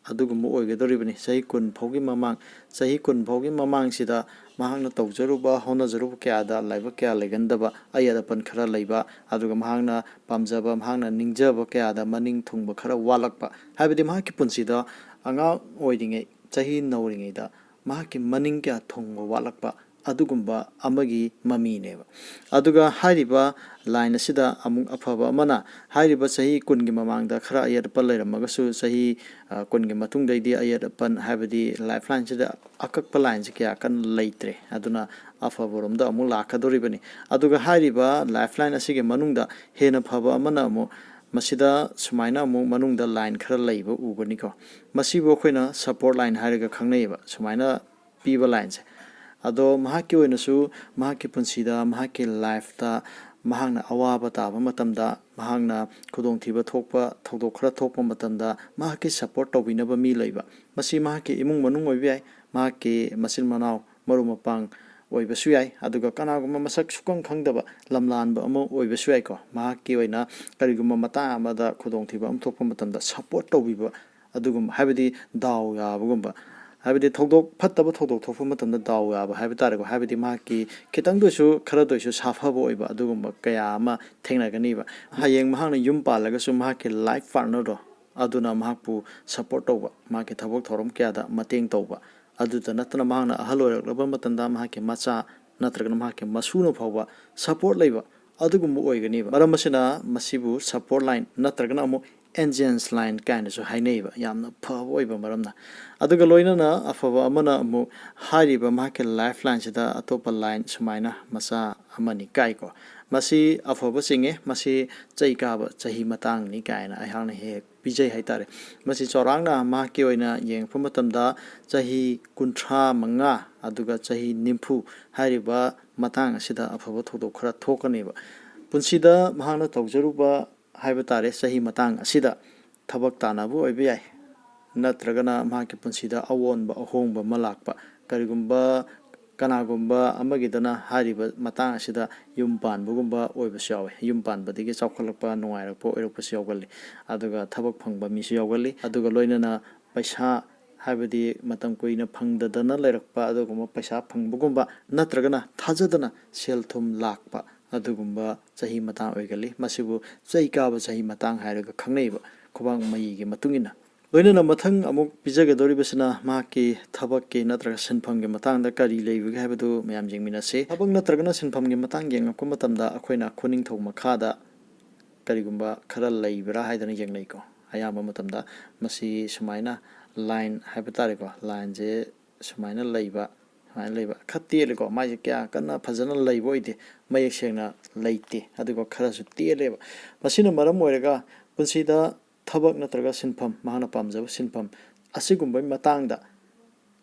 ꯑꯗꯨꯒꯨꯝꯕ ꯑꯣꯏꯒꯗꯧꯔꯤꯕꯅꯤ꯫ ꯆꯍꯤ ꯀꯨꯟ ꯐꯥꯎꯒꯤ ꯃꯃꯥꯡ, ꯆꯍꯤ ꯀꯨꯟ ꯐꯥꯎꯒꯤ ꯃꯃꯥꯡꯁꯤꯗ ꯃꯍꯥꯛꯅ ꯇꯧꯖꯔꯨꯕ, ꯍꯣꯠꯅꯖꯔꯨꯕ ꯀꯌꯥꯗ ꯂꯥꯏꯕꯛ ꯀꯌꯥ ꯂꯩꯒꯟꯗꯕ, ꯑꯌꯦꯠ ꯑꯄꯟ ꯈꯔ ꯂꯩꯕ, ꯑꯗꯨꯒ ꯃꯍꯥꯛꯅ ꯄꯥꯝꯖꯕ, ꯃꯍꯥꯛꯅ ꯅꯤꯡꯖꯕ ꯀꯌꯥꯗ ꯃꯅꯤꯡ ꯊꯨꯡꯕ ꯈꯔ ꯋꯥꯠꯂꯛꯄ, ꯍꯥꯏꯕꯗꯤ ꯃꯍꯥꯛꯀꯤ ꯄꯨꯟꯁꯤꯗ ꯑꯉꯥꯡ ꯑꯣꯏꯔꯤꯉꯩ, ꯆꯍꯤ ꯅꯧꯔꯤꯉꯩꯗ ꯃꯍꯥꯛꯀꯤ ꯃꯅꯤꯡ ꯀꯌꯥ ꯊꯨꯡꯕ ꯋꯥꯠꯂꯛꯄ, ꯑꯗꯨꯒꯨꯝꯕ ꯑꯃꯒꯤ ꯃꯃꯤꯅꯦꯕ꯫ ꯑꯗꯨꯒ ꯍꯥꯏꯔꯤꯕ ꯂꯥꯏꯟ ꯑꯁꯤꯗ ꯑꯃꯨꯛ ꯑꯐꯕ ꯑꯃꯅ, ꯍꯥꯏꯔꯤꯕ ꯆꯍꯤ ꯀꯨꯟꯒꯤ ꯃꯃꯥꯡꯗ ꯈꯔ ꯑꯌꯦꯠ ꯑꯄꯟ ꯂꯩꯔꯝꯃꯒꯁꯨ, ꯆꯍꯤ, ꯑ, ꯀꯨꯟꯒꯤ ꯃꯇꯨꯡꯗꯩꯗꯤ ꯑꯌꯦꯠ ꯑꯄꯟ, ꯍꯥꯏꯕꯗꯤ ꯂꯥꯏꯐ ꯂꯥꯏꯟꯁꯤꯗ ꯑꯀꯛꯄ ꯂꯥꯏꯟꯁꯤ ꯀꯌꯥ ꯀꯟꯅ ꯂꯩꯇ꯭ꯔꯦ꯫ ꯑꯗꯨꯅ ꯑꯐꯕꯔꯣꯝꯗ ꯑꯃꯨꯛ ꯂꯥꯛꯀꯗꯧꯔꯤꯕꯅꯤ꯫ ꯑꯗꯨꯒ ꯍꯥꯏꯔꯤꯕ ꯂꯥꯏꯐ ꯂꯥꯏꯟ ꯑꯁꯤꯒꯤ ꯃꯅꯨꯡꯗ ꯍꯦꯟꯅ ꯐꯕ ꯑꯃꯅ ꯑꯃꯨꯛ ꯃꯁꯤꯗ ꯁꯨꯃꯥꯏꯅ ꯑꯃꯨꯛ ꯃꯅꯨꯡꯗ ꯂꯥꯏꯟ ꯈꯔ ꯂꯩꯕ ꯎꯒꯅꯤꯀꯣ꯫ ꯃꯁꯤꯕꯨ ꯑꯩꯈꯣꯏꯅ ꯁꯞꯄꯣꯔꯠ ꯂꯥꯏꯟ ꯍꯥꯏꯔꯒ ꯈꯪꯅꯩꯌꯦꯕ, ꯁꯨꯃꯥꯏꯅ ꯄꯤꯕ ꯂꯥꯏꯟꯁꯦ꯫ ꯑꯗꯣ ꯃꯍꯥꯛꯀꯤ ꯑꯣꯏꯅꯁꯨ ꯃꯍꯥꯛꯀꯤ ꯄꯨꯟꯁꯤꯗ, ꯃꯍꯥꯛꯀꯤ ꯂꯥꯏꯐꯇ ꯃꯍꯥꯛꯅ ꯑꯋꯥꯕ ꯇꯥꯕ ꯃꯇꯝꯗ, ꯃꯍꯥꯛꯅ ꯈꯨꯗꯣꯡꯊꯤꯕ ꯊꯣꯛꯄ, ꯊꯧꯗꯣꯛ ꯈꯔ ꯊꯣꯛꯄ ꯃꯇꯝꯗ ꯃꯍꯥꯛꯀꯤ ꯁꯞꯄꯣꯔꯠ ꯇꯧꯕꯤꯅꯕ ꯃꯤ ꯂꯩꯕ꯫ ꯃꯁꯤ ꯃꯍꯥꯛꯀꯤ ꯏꯃꯨꯡ ꯃꯅꯨꯡ ꯑꯣꯏꯕ ꯌꯥꯏ, ꯃꯍꯥꯛꯀꯤ ꯃꯆꯤꯟ ꯃꯅꯥꯎ, ꯃꯔꯨꯞ ꯃꯄꯥꯡ, ꯑꯣꯏꯕꯁꯨ ꯌꯥꯏ, ꯑꯗꯨꯒ ꯀꯅꯥꯒꯨꯝꯕ ꯃꯁꯛ ꯁꯨꯈꯪ ꯈꯪꯗꯕ ꯂꯝꯂꯥꯟꯕ ꯑꯃ ꯑꯣꯏꯕꯁꯨ ꯌꯥꯏꯀꯣ꯫ ꯃꯍꯥꯛꯀꯤ ꯑꯣꯏꯅ ꯀꯔꯤꯒꯨꯝꯕ ꯃꯇꯥꯡ ꯑꯃꯗ ꯈꯨꯗꯣꯡꯊꯤꯕ ꯑꯃ ꯊꯣꯛꯄ ꯃꯇꯝꯗ ꯁꯞꯄꯣꯔꯠ ꯇꯧꯕꯤꯕ, ꯑꯗꯨꯒꯨꯝꯕ, ꯍꯥꯏꯕꯗꯤ ꯗꯥꯎ ꯌꯥꯕꯒꯨꯝꯕ, ꯍꯥꯏꯕꯗꯤ ꯊꯧꯗꯣꯛ ꯐꯠꯇꯕ ꯊꯧꯗꯣꯛ ꯊꯣꯛꯄ ꯃꯇꯝꯗ ꯗꯥꯎ ꯌꯥꯕ ꯍꯥꯏꯕ ꯇꯥꯔꯦꯀꯣ, ꯍꯥꯏꯕꯗꯤ ꯃꯍꯥꯛꯀꯤ ꯈꯤꯇꯪꯗ ꯑꯣꯏꯁꯨ, ꯈꯔꯗ ꯑꯣꯏꯁꯨ ꯁꯥꯐꯕ ꯑꯣꯏꯕ, ꯑꯗꯨꯒꯨꯝꯕ ꯀꯌꯥ ꯑꯃ ꯊꯦꯡꯅꯒꯅꯤꯕ꯫ ꯍꯌꯦꯡ ꯃꯍꯥꯛꯅ ꯌꯨꯝ ꯄꯥꯜꯂꯒꯁꯨ ꯃꯍꯥꯛꯀꯤ ꯂꯥꯏꯐ ꯄꯥꯔꯠꯅꯔꯗꯣ ꯑꯗꯨꯅ ꯃꯍꯥꯛꯄꯨ ꯁꯞꯄꯣꯔꯠ ꯇꯧꯕ, ꯃꯍꯥꯛꯀꯤ ꯊꯕꯛ ꯊꯧꯔꯝ ꯀꯌꯥꯗ ꯃꯇꯦꯡ ꯇꯧꯕ, ꯑꯗꯨꯗ ꯅꯠꯇꯅ ꯃꯍꯥꯛꯅ ꯑꯍꯜ ꯑꯣꯏꯔꯛꯂꯕ ꯃꯇꯝꯗ ꯃꯍꯥꯛꯀꯤ ꯃꯆꯥ ꯅꯠꯇ꯭ꯔꯒꯅ ꯃꯍꯥꯛꯀꯤ ꯃꯁꯨꯅ ꯐꯥꯎꯕ ꯁꯞꯄꯣꯔꯠ ꯂꯩꯕ ꯑꯗꯨꯒꯨꯝꯕ ꯑꯣꯏꯒꯅꯤꯕ꯫ ꯃꯔꯝ ꯑꯁꯤꯅ ꯃꯁꯤꯕꯨ ꯁꯞꯄꯣꯔꯠ ꯂꯥꯏꯟ ꯅꯠꯇ꯭ꯔꯒꯅ ꯑꯃꯨꯛ ꯑꯦꯟꯖꯦꯜꯁ ꯂꯥꯏꯟ ꯀꯥꯏꯅꯁꯨ ꯍꯥꯏꯅꯩꯕ꯫ ꯌꯥꯝꯅ ꯐꯕ ꯑꯣꯏꯕ ꯃꯔꯝꯅ꯫ ꯑꯗꯨꯒ ꯂꯣꯏꯅꯅ ꯑꯐꯕ ꯑꯃꯅ ꯑꯃꯨꯛ ꯍꯥꯏꯔꯤꯕ ꯃꯍꯥꯛꯀꯤ ꯂꯥꯏꯐ ꯂꯥꯏꯟꯁꯤꯗ ꯑꯇꯣꯞꯄ ꯂꯥꯏꯟ ꯁꯨꯃꯥꯏꯅ ꯃꯆꯥ ꯑꯃꯅꯤ ꯀꯥꯏꯀꯣ꯫ ꯃꯁꯤ ꯑꯐꯕ ꯆꯤꯡꯉꯦ, ꯃꯁꯤ ꯆꯩ ꯀꯥꯕ ꯆꯍꯤ ꯃꯇꯥꯡꯅꯤ ꯀꯥꯏꯅ ꯑꯩꯍꯥꯛꯅ ꯍꯦꯛ ꯍꯦꯛ ꯄꯤꯖꯩ ꯍꯥꯏꯇꯥꯔꯦ꯫ ꯃꯁꯤ ꯆꯥꯎꯔꯥꯛꯅ ꯃꯍꯥꯛꯀꯤ ꯑꯣꯏꯅ ꯌꯦꯡꯉꯛꯄ ꯃꯇꯝꯗ ꯆꯍꯤ ꯀꯨꯟꯊ꯭ꯔꯥ ꯃꯉꯥ ꯑꯗꯨꯒ ꯆꯍꯤ ꯅꯤꯐꯨ ꯍꯥꯏꯔꯤꯕ ꯃꯇꯥꯡ ꯑꯁꯤꯗ ꯑꯐꯕ ꯊꯧꯗꯣꯛ ꯈꯔ ꯊꯣꯛꯀꯅꯦꯕ꯫ ꯄꯨꯟꯁꯤꯗ ꯃꯍꯥꯛꯅ ꯇꯧꯖꯔꯨꯕ ꯍꯥꯏꯕ ꯇꯥꯔꯦ, ꯆꯍꯤ ꯃꯇꯥꯡ ꯑꯁꯤꯗ ꯊꯕꯛ ꯇꯥꯟꯅꯕ ꯑꯣꯏꯕ ꯌꯥꯏ, ꯅꯠꯇ꯭ꯔꯒꯅ ꯃꯍꯥꯛꯀꯤ ꯄꯨꯟꯁꯤꯗ ꯑꯑꯣꯟꯕ ꯑꯍꯣꯡꯕ ꯑꯃ ꯂꯥꯛꯄ, ꯀꯔꯤꯒꯨꯝꯕ ꯀꯅꯥꯒꯨꯝꯕ ꯑꯃꯒꯤꯗꯅ ꯍꯥꯏꯔꯤꯕ ꯃꯇꯥꯡ ꯑꯁꯤꯗ ꯌꯨꯝ ꯄꯥꯟꯕꯒꯨꯝꯕ ꯑꯣꯏꯕꯁꯨ ꯌꯥꯎꯋꯤ꯫ ꯌꯨꯝ ꯄꯥꯟꯕꯗꯒꯤ ꯆꯥꯎꯈꯠꯂꯛꯄ, ꯅꯨꯡꯉꯥꯏꯔꯛꯄ ꯑꯣꯏꯔꯛꯄꯁꯨ ꯌꯥꯎꯒꯜꯂꯤ꯫ ꯑꯗꯨꯒ ꯊꯕꯛ ꯐꯪꯕ ꯃꯤꯁꯨ ꯌꯥꯎꯒꯜꯂꯤ꯫ ꯑꯗꯨꯒ ꯂꯣꯏꯅꯅ ꯄꯩꯁꯥ, ꯍꯥꯏꯕꯗꯤ ꯃꯇꯝ ꯀꯨꯏꯅ ꯐꯪꯗꯗꯅ ꯂꯩꯔꯛꯄ ꯑꯗꯨꯒꯨꯝꯕ ꯄꯩꯁꯥ ꯐꯪꯕꯒꯨꯝꯕ, ꯅꯠꯇ꯭ꯔꯒꯅ ꯊꯥꯖꯗꯅ ꯁꯦꯜ ꯊꯨꯝ ꯂꯥꯛꯄ, ꯑꯗꯨꯒꯨꯝꯕ ꯆꯍꯤ ꯃꯇꯥꯡ ꯑꯣꯏꯒꯜꯂꯤ꯫ ꯃꯁꯤꯕꯨ ꯆꯩ ꯀꯥꯕ ꯆꯍꯤ ꯃꯇꯥꯡ ꯍꯥꯏꯔꯒ ꯈꯪꯅꯩꯕ, ꯈꯨꯕꯥꯛ ꯃꯌꯤꯒꯤ ꯃꯇꯨꯡ ꯏꯟꯅ꯫ ꯂꯣꯏꯅꯅ ꯃꯊꯪ ꯑꯃꯨꯛ ꯄꯤꯖꯒꯗꯧꯔꯤꯕꯁꯤꯅ ꯃꯍꯥꯛꯀꯤ ꯊꯕꯛꯀꯤ ꯅꯠꯇ꯭ꯔꯒ ꯁꯤꯟꯐꯝꯒꯤ ꯃꯇꯥꯡꯗ ꯀꯔꯤ ꯂꯩꯕꯒꯦ ꯍꯥꯏꯕꯗꯨ ꯃꯌꯥꯝ ꯌꯦꯡꯃꯤꯟꯅꯁꯤ꯫ ꯊꯕꯛ ꯅꯠꯇ꯭ꯔꯒꯅ ꯁꯤꯟꯐꯝꯒꯤ ꯃꯇꯥꯡ ꯌꯦꯡꯉꯛꯄ ꯃꯇꯝꯗ ꯑꯩꯈꯣꯏꯅ ꯈꯨꯅꯤꯡꯊꯧ ꯃꯈꯥꯗ ꯀꯔꯤꯒꯨꯝꯕ ꯈꯔ ꯂꯩꯕ꯭ꯔꯥ ꯍꯥꯏꯗꯅ ꯌꯦꯡꯅꯩꯀꯣ꯫ ꯑꯌꯥꯝꯕ ꯃꯇꯝꯗ ꯃꯁꯤ ꯁꯨꯃꯥꯏꯅ ꯂꯥꯏꯟ ꯍꯥꯏꯕ ꯇꯥꯔꯦꯀꯣ, ꯂꯥꯏꯟꯁꯦ ꯁꯨꯃꯥꯏꯅ ꯂꯩꯕ, ꯁꯨꯃꯥꯏꯅ ꯂꯩꯕ꯫ ꯈꯔ ꯇꯦꯜꯂꯤꯀꯣ, ꯃꯥꯏꯁꯦ ꯀꯌꯥ ꯀꯟꯅ ꯐꯖꯅ ꯂꯩꯕ ꯑꯣꯏꯗꯦ, ꯃꯌꯦꯛ ꯁꯦꯡꯅ ꯂꯩꯇꯦ, ꯑꯗꯨꯒ ꯈꯔꯁꯨ ꯇꯦꯜꯂꯦꯕ꯫ ꯃꯁꯤꯅ ꯃꯔꯝ ꯑꯣꯏꯔꯒ ꯄꯨꯟꯁꯤꯗ ꯊꯕꯛ ꯅꯠꯇ꯭ꯔꯒ ꯁꯤꯟꯐꯝ, ꯃꯍꯥꯛꯅ ꯄꯥꯝꯖꯕ ꯁꯤꯟꯐꯝ ꯑꯁꯤꯒꯨꯝꯕꯒꯤ ꯃꯇꯥꯡꯗ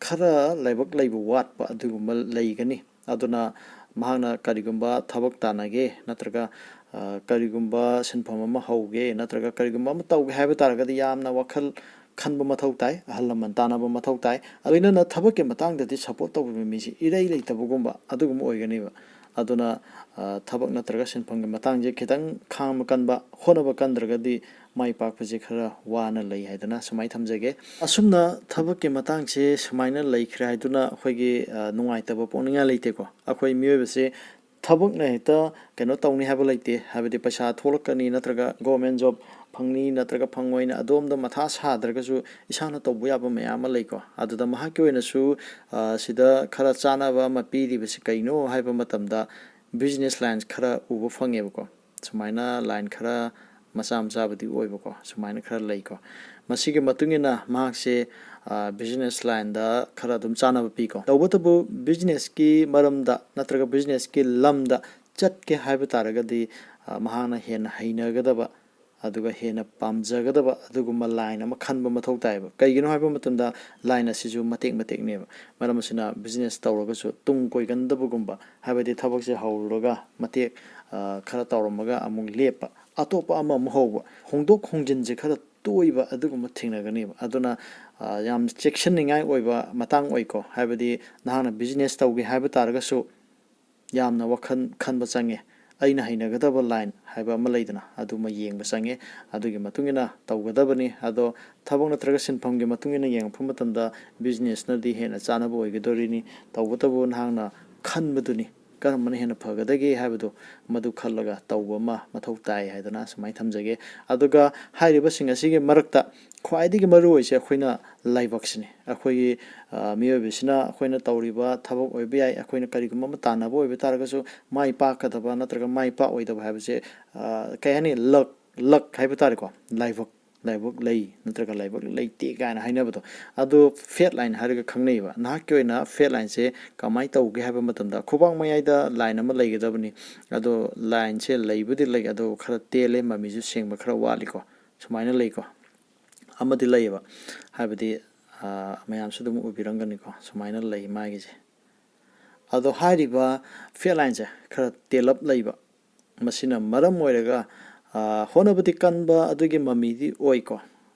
ꯈꯔ ꯂꯥꯏꯕꯛ ꯂꯩꯕ ꯋꯥꯠꯄ ꯑꯗꯨꯒꯨꯝꯕ ꯂꯩꯒꯅꯤ꯫ ꯑꯗꯨꯅ ꯃꯍꯥꯛꯅ ꯀꯔꯤꯒꯨꯝꯕ ꯊꯕꯛ ꯇꯥꯟꯅꯒꯦ ꯅꯠꯇ꯭ꯔꯒ, ꯑ, ꯀꯔꯤꯒꯨꯝꯕ ꯁꯤꯟꯐꯝ ꯑꯃ ꯍꯧꯒꯦ ꯅꯠꯇ꯭ꯔꯒ ꯀꯔꯤꯒꯨꯝꯕ ꯑꯃ ꯇꯧꯒꯦ ꯍꯥꯏꯕ ꯇꯥꯔꯒꯗꯤ ꯌꯥꯝꯅ ꯋꯥꯈꯜ ꯈꯟꯕ ꯃꯊꯧ ꯇꯥꯏ, ꯑꯍꯜ ꯂꯃꯟ ꯇꯥꯟꯅꯕ ꯃꯊꯧ ꯇꯥꯏ꯫ ꯂꯣꯏꯅꯅ ꯊꯕꯛꯀꯤ ꯃꯇꯥꯡꯗꯗꯤ ꯁꯞꯄꯣꯔꯠ ꯇꯧꯕꯤꯕ ꯃꯤꯁꯤ ꯏꯔꯩ ꯂꯩꯇꯕꯒꯨꯝꯕ ꯑꯗꯨꯒꯨꯝꯕ ꯑꯣꯏꯒꯅꯦꯕ꯫ ꯑꯗꯨꯅ, ꯑ, ꯊꯕꯛ ꯅꯠꯇ꯭ꯔꯒ ꯁꯤꯟꯐꯝꯒꯤ ꯃꯇꯥꯡꯁꯦ ꯈꯤꯇꯪ ꯈꯥꯡꯕ ꯀꯟꯕ, ꯍꯣꯠꯅꯕ ꯀꯟꯗ꯭ꯔꯒꯗꯤ ꯃꯥꯏ ꯄꯥꯛꯄꯁꯦ ꯈꯔ ꯋꯥꯅ ꯂꯩ ꯍꯥꯏꯗꯅ ꯁꯨꯃꯥꯏꯅ ꯊꯝꯖꯒꯦ꯫ ꯑꯁꯨꯝꯅ ꯊꯕꯛꯀꯤ ꯃꯇꯥꯡꯁꯦ ꯁꯨꯃꯥꯏꯅ ꯂꯩꯈ꯭ꯔꯦ ꯍꯥꯏꯗꯨꯅ ꯑꯩꯈꯣꯏꯒꯤ, ꯑ, ꯅꯨꯡꯉꯥꯏꯇꯕ ꯄꯣꯛꯅꯤꯡꯉꯥꯏ ꯂꯩꯇꯦꯀꯣ꯫ ꯑꯩꯈꯣꯏ ꯃꯤꯑꯣꯏꯕꯁꯦ ꯊꯕꯛꯅ ꯍꯦꯛꯇ ꯀꯩꯅꯣ ꯇꯧꯅꯤ ꯍꯥꯏꯕ ꯂꯩꯇꯦ꯫ ꯍꯥꯏꯕꯗꯤ ꯄꯩꯁꯥ ꯊꯣꯛꯂꯛꯀꯅꯤ ꯅꯠꯇ꯭ꯔꯒ ꯒꯣꯔꯃꯦꯟ ꯖꯣꯕ ꯐꯪꯅꯤ ꯅꯠꯇ꯭ꯔꯒ ꯐꯪꯉꯣꯏꯅ ꯑꯗꯣꯝꯗ ꯃꯊꯥ ꯁꯥꯗ꯭ꯔꯒꯁꯨ ꯏꯁꯥꯅ ꯇꯧꯕ ꯌꯥꯕ ꯃꯌꯥꯝ ꯑꯃ ꯂꯩꯀꯣ꯫ ꯑꯗꯨꯗ ꯃꯍꯥꯛꯀꯤ ꯑꯣꯏꯅꯁꯨ, ꯑ, ꯁꯤꯗ ꯈꯔ ꯆꯥꯅꯕ ꯑꯃ ꯄꯤꯔꯤꯕꯁꯤ ꯀꯩꯅꯣ ꯍꯥꯏꯕ ꯃꯇꯝꯗ ꯕꯤꯖꯤꯅꯦꯁ ꯂꯥꯏꯟꯁ ꯈꯔ ꯎꯕ ꯐꯪꯉꯦꯕꯀꯣ꯫ ꯁꯨꯃꯥꯏꯅ ꯂꯥꯏꯟ ꯈꯔ ꯃꯆꯥ ꯃꯆꯥꯕꯨꯗꯤ ꯑꯣꯏꯕꯀꯣ, ꯁꯨꯃꯥꯏꯅ ꯈꯔ ꯂꯩꯀꯣ꯫ ꯃꯁꯤꯒꯤ ꯃꯇꯨꯡ ꯏꯟꯅ ꯃꯍꯥꯛꯁꯦ, ꯑ, ꯕꯤꯖꯤꯅꯦꯁ ꯂꯥꯏꯟꯗ ꯈꯔ ꯑꯗꯨꯝ ꯆꯥꯅꯕ ꯄꯤꯀꯣ꯫ ꯇꯧꯕꯇꯕꯨ ꯕꯤꯖꯤꯅꯦꯁꯀꯤ ꯃꯔꯝꯗ ꯅꯠꯇ꯭ꯔꯒ ꯕꯤꯖꯤꯅꯦꯁꯀꯤ ꯂꯝꯗ ꯆꯠꯀꯦ ꯍꯥꯏꯕ ꯇꯥꯔꯒꯗꯤ, ꯑ, ꯃꯍꯥꯛꯅ ꯍꯦꯟꯅ ꯍꯩꯅꯒꯗꯕ ꯑꯗꯨꯒ ꯍꯦꯟꯅ ꯄꯥꯝꯖꯒꯗꯕ ꯑꯗꯨꯒꯨꯝꯕ ꯂꯥꯏꯟ ꯑꯃ ꯈꯟꯕ ꯃꯊꯧ ꯇꯥꯏꯌꯦꯕ꯫ ꯀꯩꯒꯤꯅꯣ ꯍꯥꯏꯕ ꯃꯇꯝꯗ ꯂꯥꯏꯟ ꯑꯁꯤꯁꯨ ꯃꯇꯦꯛ ꯃꯇꯦꯛꯅꯦꯕ꯫ ꯃꯔꯝ ꯑꯁꯤꯅ ꯕꯤꯖꯤꯅꯦꯁ ꯇꯧꯔꯒꯁꯨ ꯇꯨꯡ ꯀꯣꯏꯒꯟꯗꯕꯒꯨꯝꯕ, ꯍꯥꯏꯕꯗꯤ ꯊꯕꯛꯁꯦ ꯍꯧꯔꯨꯔꯒ ꯃꯇꯦꯛ, ꯑ, ꯈꯔ ꯇꯧꯔꯝꯃꯒ ꯑꯃꯨꯛ ꯂꯦꯞꯄ, ꯑꯇꯣꯞꯄ ꯑꯃꯃꯨꯛ ꯍꯧꯕ, ꯍꯣꯡꯗꯣꯛ ꯍꯣꯡꯖꯤꯟꯁꯦ ꯈꯔ ꯇꯣꯏꯕ ꯑꯗꯨꯒꯨꯝꯕ ꯊꯦꯡꯅꯒꯅꯦꯕ꯫ ꯑꯗꯨꯅ, ꯑ, ꯌꯥꯝ ꯆꯦꯛꯁꯤꯟꯅꯤꯡꯉꯥꯏ ꯑꯣꯏꯕ ꯃꯇꯥꯡ ꯑꯣꯏꯀꯣ꯫ ꯍꯥꯏꯕꯗꯤ ꯅꯍꯥꯛꯅ ꯕꯤꯖꯤꯅꯦꯁ ꯇꯧꯒꯦ ꯍꯥꯏꯕ ꯇꯥꯔꯒꯁꯨ ꯌꯥꯝꯅ ꯋꯥꯈꯜ ꯈꯟꯕ ꯆꯪꯉꯦ꯫ ꯑꯩꯅ ꯍꯩꯅꯒꯗꯕ ꯂꯥꯏꯟ ꯍꯥꯏꯕ ꯑꯃ ꯂꯩꯗꯅ, ꯑꯗꯨꯃ ꯌꯦꯡꯕ ꯆꯪꯉꯦ꯫ ꯑꯗꯨꯒꯤ ꯃꯇꯨꯡ ꯏꯟꯅ ꯇꯧꯒꯗꯕꯅꯤ꯫ ꯑꯗꯣ ꯊꯕꯛ ꯅꯠꯇ꯭ꯔꯒ ꯁꯤꯟꯐꯝꯒꯤ ꯃꯇꯨꯡ ꯏꯟꯅ ꯌꯦꯡꯉꯛꯄ ꯃꯇꯝꯗ ꯕꯤꯖꯤꯅꯦꯁꯅꯗꯤ ꯍꯦꯟꯅ ꯆꯥꯅꯕ ꯑꯣꯏꯒꯗꯣꯔꯤꯅꯤ꯫ ꯇꯧꯕꯇꯕꯨ ꯅꯍꯥꯛꯅ ꯈꯟꯕꯗꯨꯅꯤ, ꯀꯔꯝꯕꯅ ꯍꯦꯟꯅ ꯐꯒꯗꯒꯦ ꯍꯥꯏꯕꯗꯨ, ꯃꯗꯨ ꯈꯜꯂꯒ ꯇꯧꯕ ꯑꯃ ꯃꯊꯧ ꯇꯥꯏ ꯍꯥꯏꯗꯅ ꯁꯨꯃꯥꯏꯅ ꯊꯝꯖꯒꯦ꯫ ꯑꯗꯨꯒ ꯍꯥꯏꯔꯤꯕꯁꯤꯡ ꯑꯁꯤꯒꯤ ꯃꯔꯛꯇ ꯈ꯭ꯋꯥꯏꯗꯒꯤ ꯃꯔꯨ ꯑꯣꯏꯁꯦ ꯑꯩꯈꯣꯏꯅ ꯂꯥꯏꯕꯛꯁꯤꯅꯤ꯫ ꯑꯩꯈꯣꯏꯒꯤ, ꯑ, ꯃꯤꯑꯣꯏꯕꯁꯤꯅ ꯑꯩꯈꯣꯏꯅ ꯇꯧꯔꯤꯕ ꯊꯕꯛ ꯑꯣꯏꯕ ꯌꯥꯏ, ꯑꯩꯈꯣꯏꯅ ꯀꯔꯤꯒꯨꯝꯕ ꯑꯃ ꯇꯥꯟꯅꯕ ꯑꯣꯏꯕ ꯇꯥꯔꯒꯁꯨ ꯃꯥꯏ ꯄꯥꯛꯀꯗꯕ ꯅꯠꯇ꯭ꯔꯒ ꯃꯥꯏ ꯄꯥꯛꯑꯣꯏꯗꯕ ꯍꯥꯏꯕꯁꯦ, ꯑ, ꯀꯩ ꯍꯥꯏꯅꯤ, ꯂꯛ, ꯂꯛ ꯍꯥꯏꯕ ꯇꯥꯔꯦꯀꯣ, ꯂꯥꯏꯕꯛ, ꯂꯥꯏꯕꯛ ꯂꯩ ꯅꯠꯇ꯭ꯔꯒ ꯂꯥꯏꯕꯛ ꯂꯩꯇꯦ ꯀꯥꯏꯅ ꯍꯥꯏꯅꯕꯗꯣ, ꯑꯗꯣ ꯐꯦꯠ ꯂꯥꯏꯟ ꯍꯥꯏꯔꯒ ꯈꯪꯅꯩꯕ꯫ ꯅꯍꯥꯛꯀꯤ ꯑꯣꯏꯅ ꯐꯦꯠ ꯂꯥꯏꯟꯁꯦ ꯀꯃꯥꯏꯅ ꯇꯧꯒꯦ ꯍꯥꯏꯕ ꯃꯇꯝꯗ ꯈꯨꯕꯥꯛ ꯃꯌꯥꯏꯗ ꯂꯥꯏꯟ ꯑꯃ ꯂꯩꯒꯗꯕꯅꯤ꯫ ꯑꯗꯣ ꯂꯥꯏꯟꯁꯦ ꯂꯩꯕꯨꯗꯤ ꯂꯩ, ꯑꯗꯣ ꯈꯔ ꯇꯦꯜꯂꯦ, ꯃꯃꯤꯁꯨ ꯁꯦꯡꯕ ꯈꯔ ꯋꯥꯠꯂꯤꯀꯣ꯫ ꯁꯨꯃꯥꯏꯅ ꯂꯩꯀꯣ꯫ ꯑꯃꯗꯤ ꯂꯩꯌꯦꯕ, ꯍꯥꯏꯕꯗꯤ, ꯑ, ꯃꯌꯥꯝꯁꯨ ꯑꯗꯨꯝ ꯎꯕꯤꯔꯝꯒꯅꯤꯀꯣ, ꯁꯨꯃꯥꯏꯅ ꯂꯩ ꯃꯥꯒꯤꯁꯦ꯫ ꯑꯗꯣ ꯍꯥꯏꯔꯤꯕ ꯐꯦꯠ ꯂꯥꯏꯟꯁꯦ ꯈꯔ ꯇꯦꯜꯂꯞ ꯂꯩꯕ, ꯃꯁꯤꯅ ꯃꯔꯝ ꯑꯣꯏꯔꯒ, ꯑ, ꯍꯣꯠꯅꯕꯗꯤ ꯀꯟꯕ ꯑꯗꯨꯒꯤ ꯃꯃꯤꯗꯤ ꯑꯣꯏꯀꯣ꯫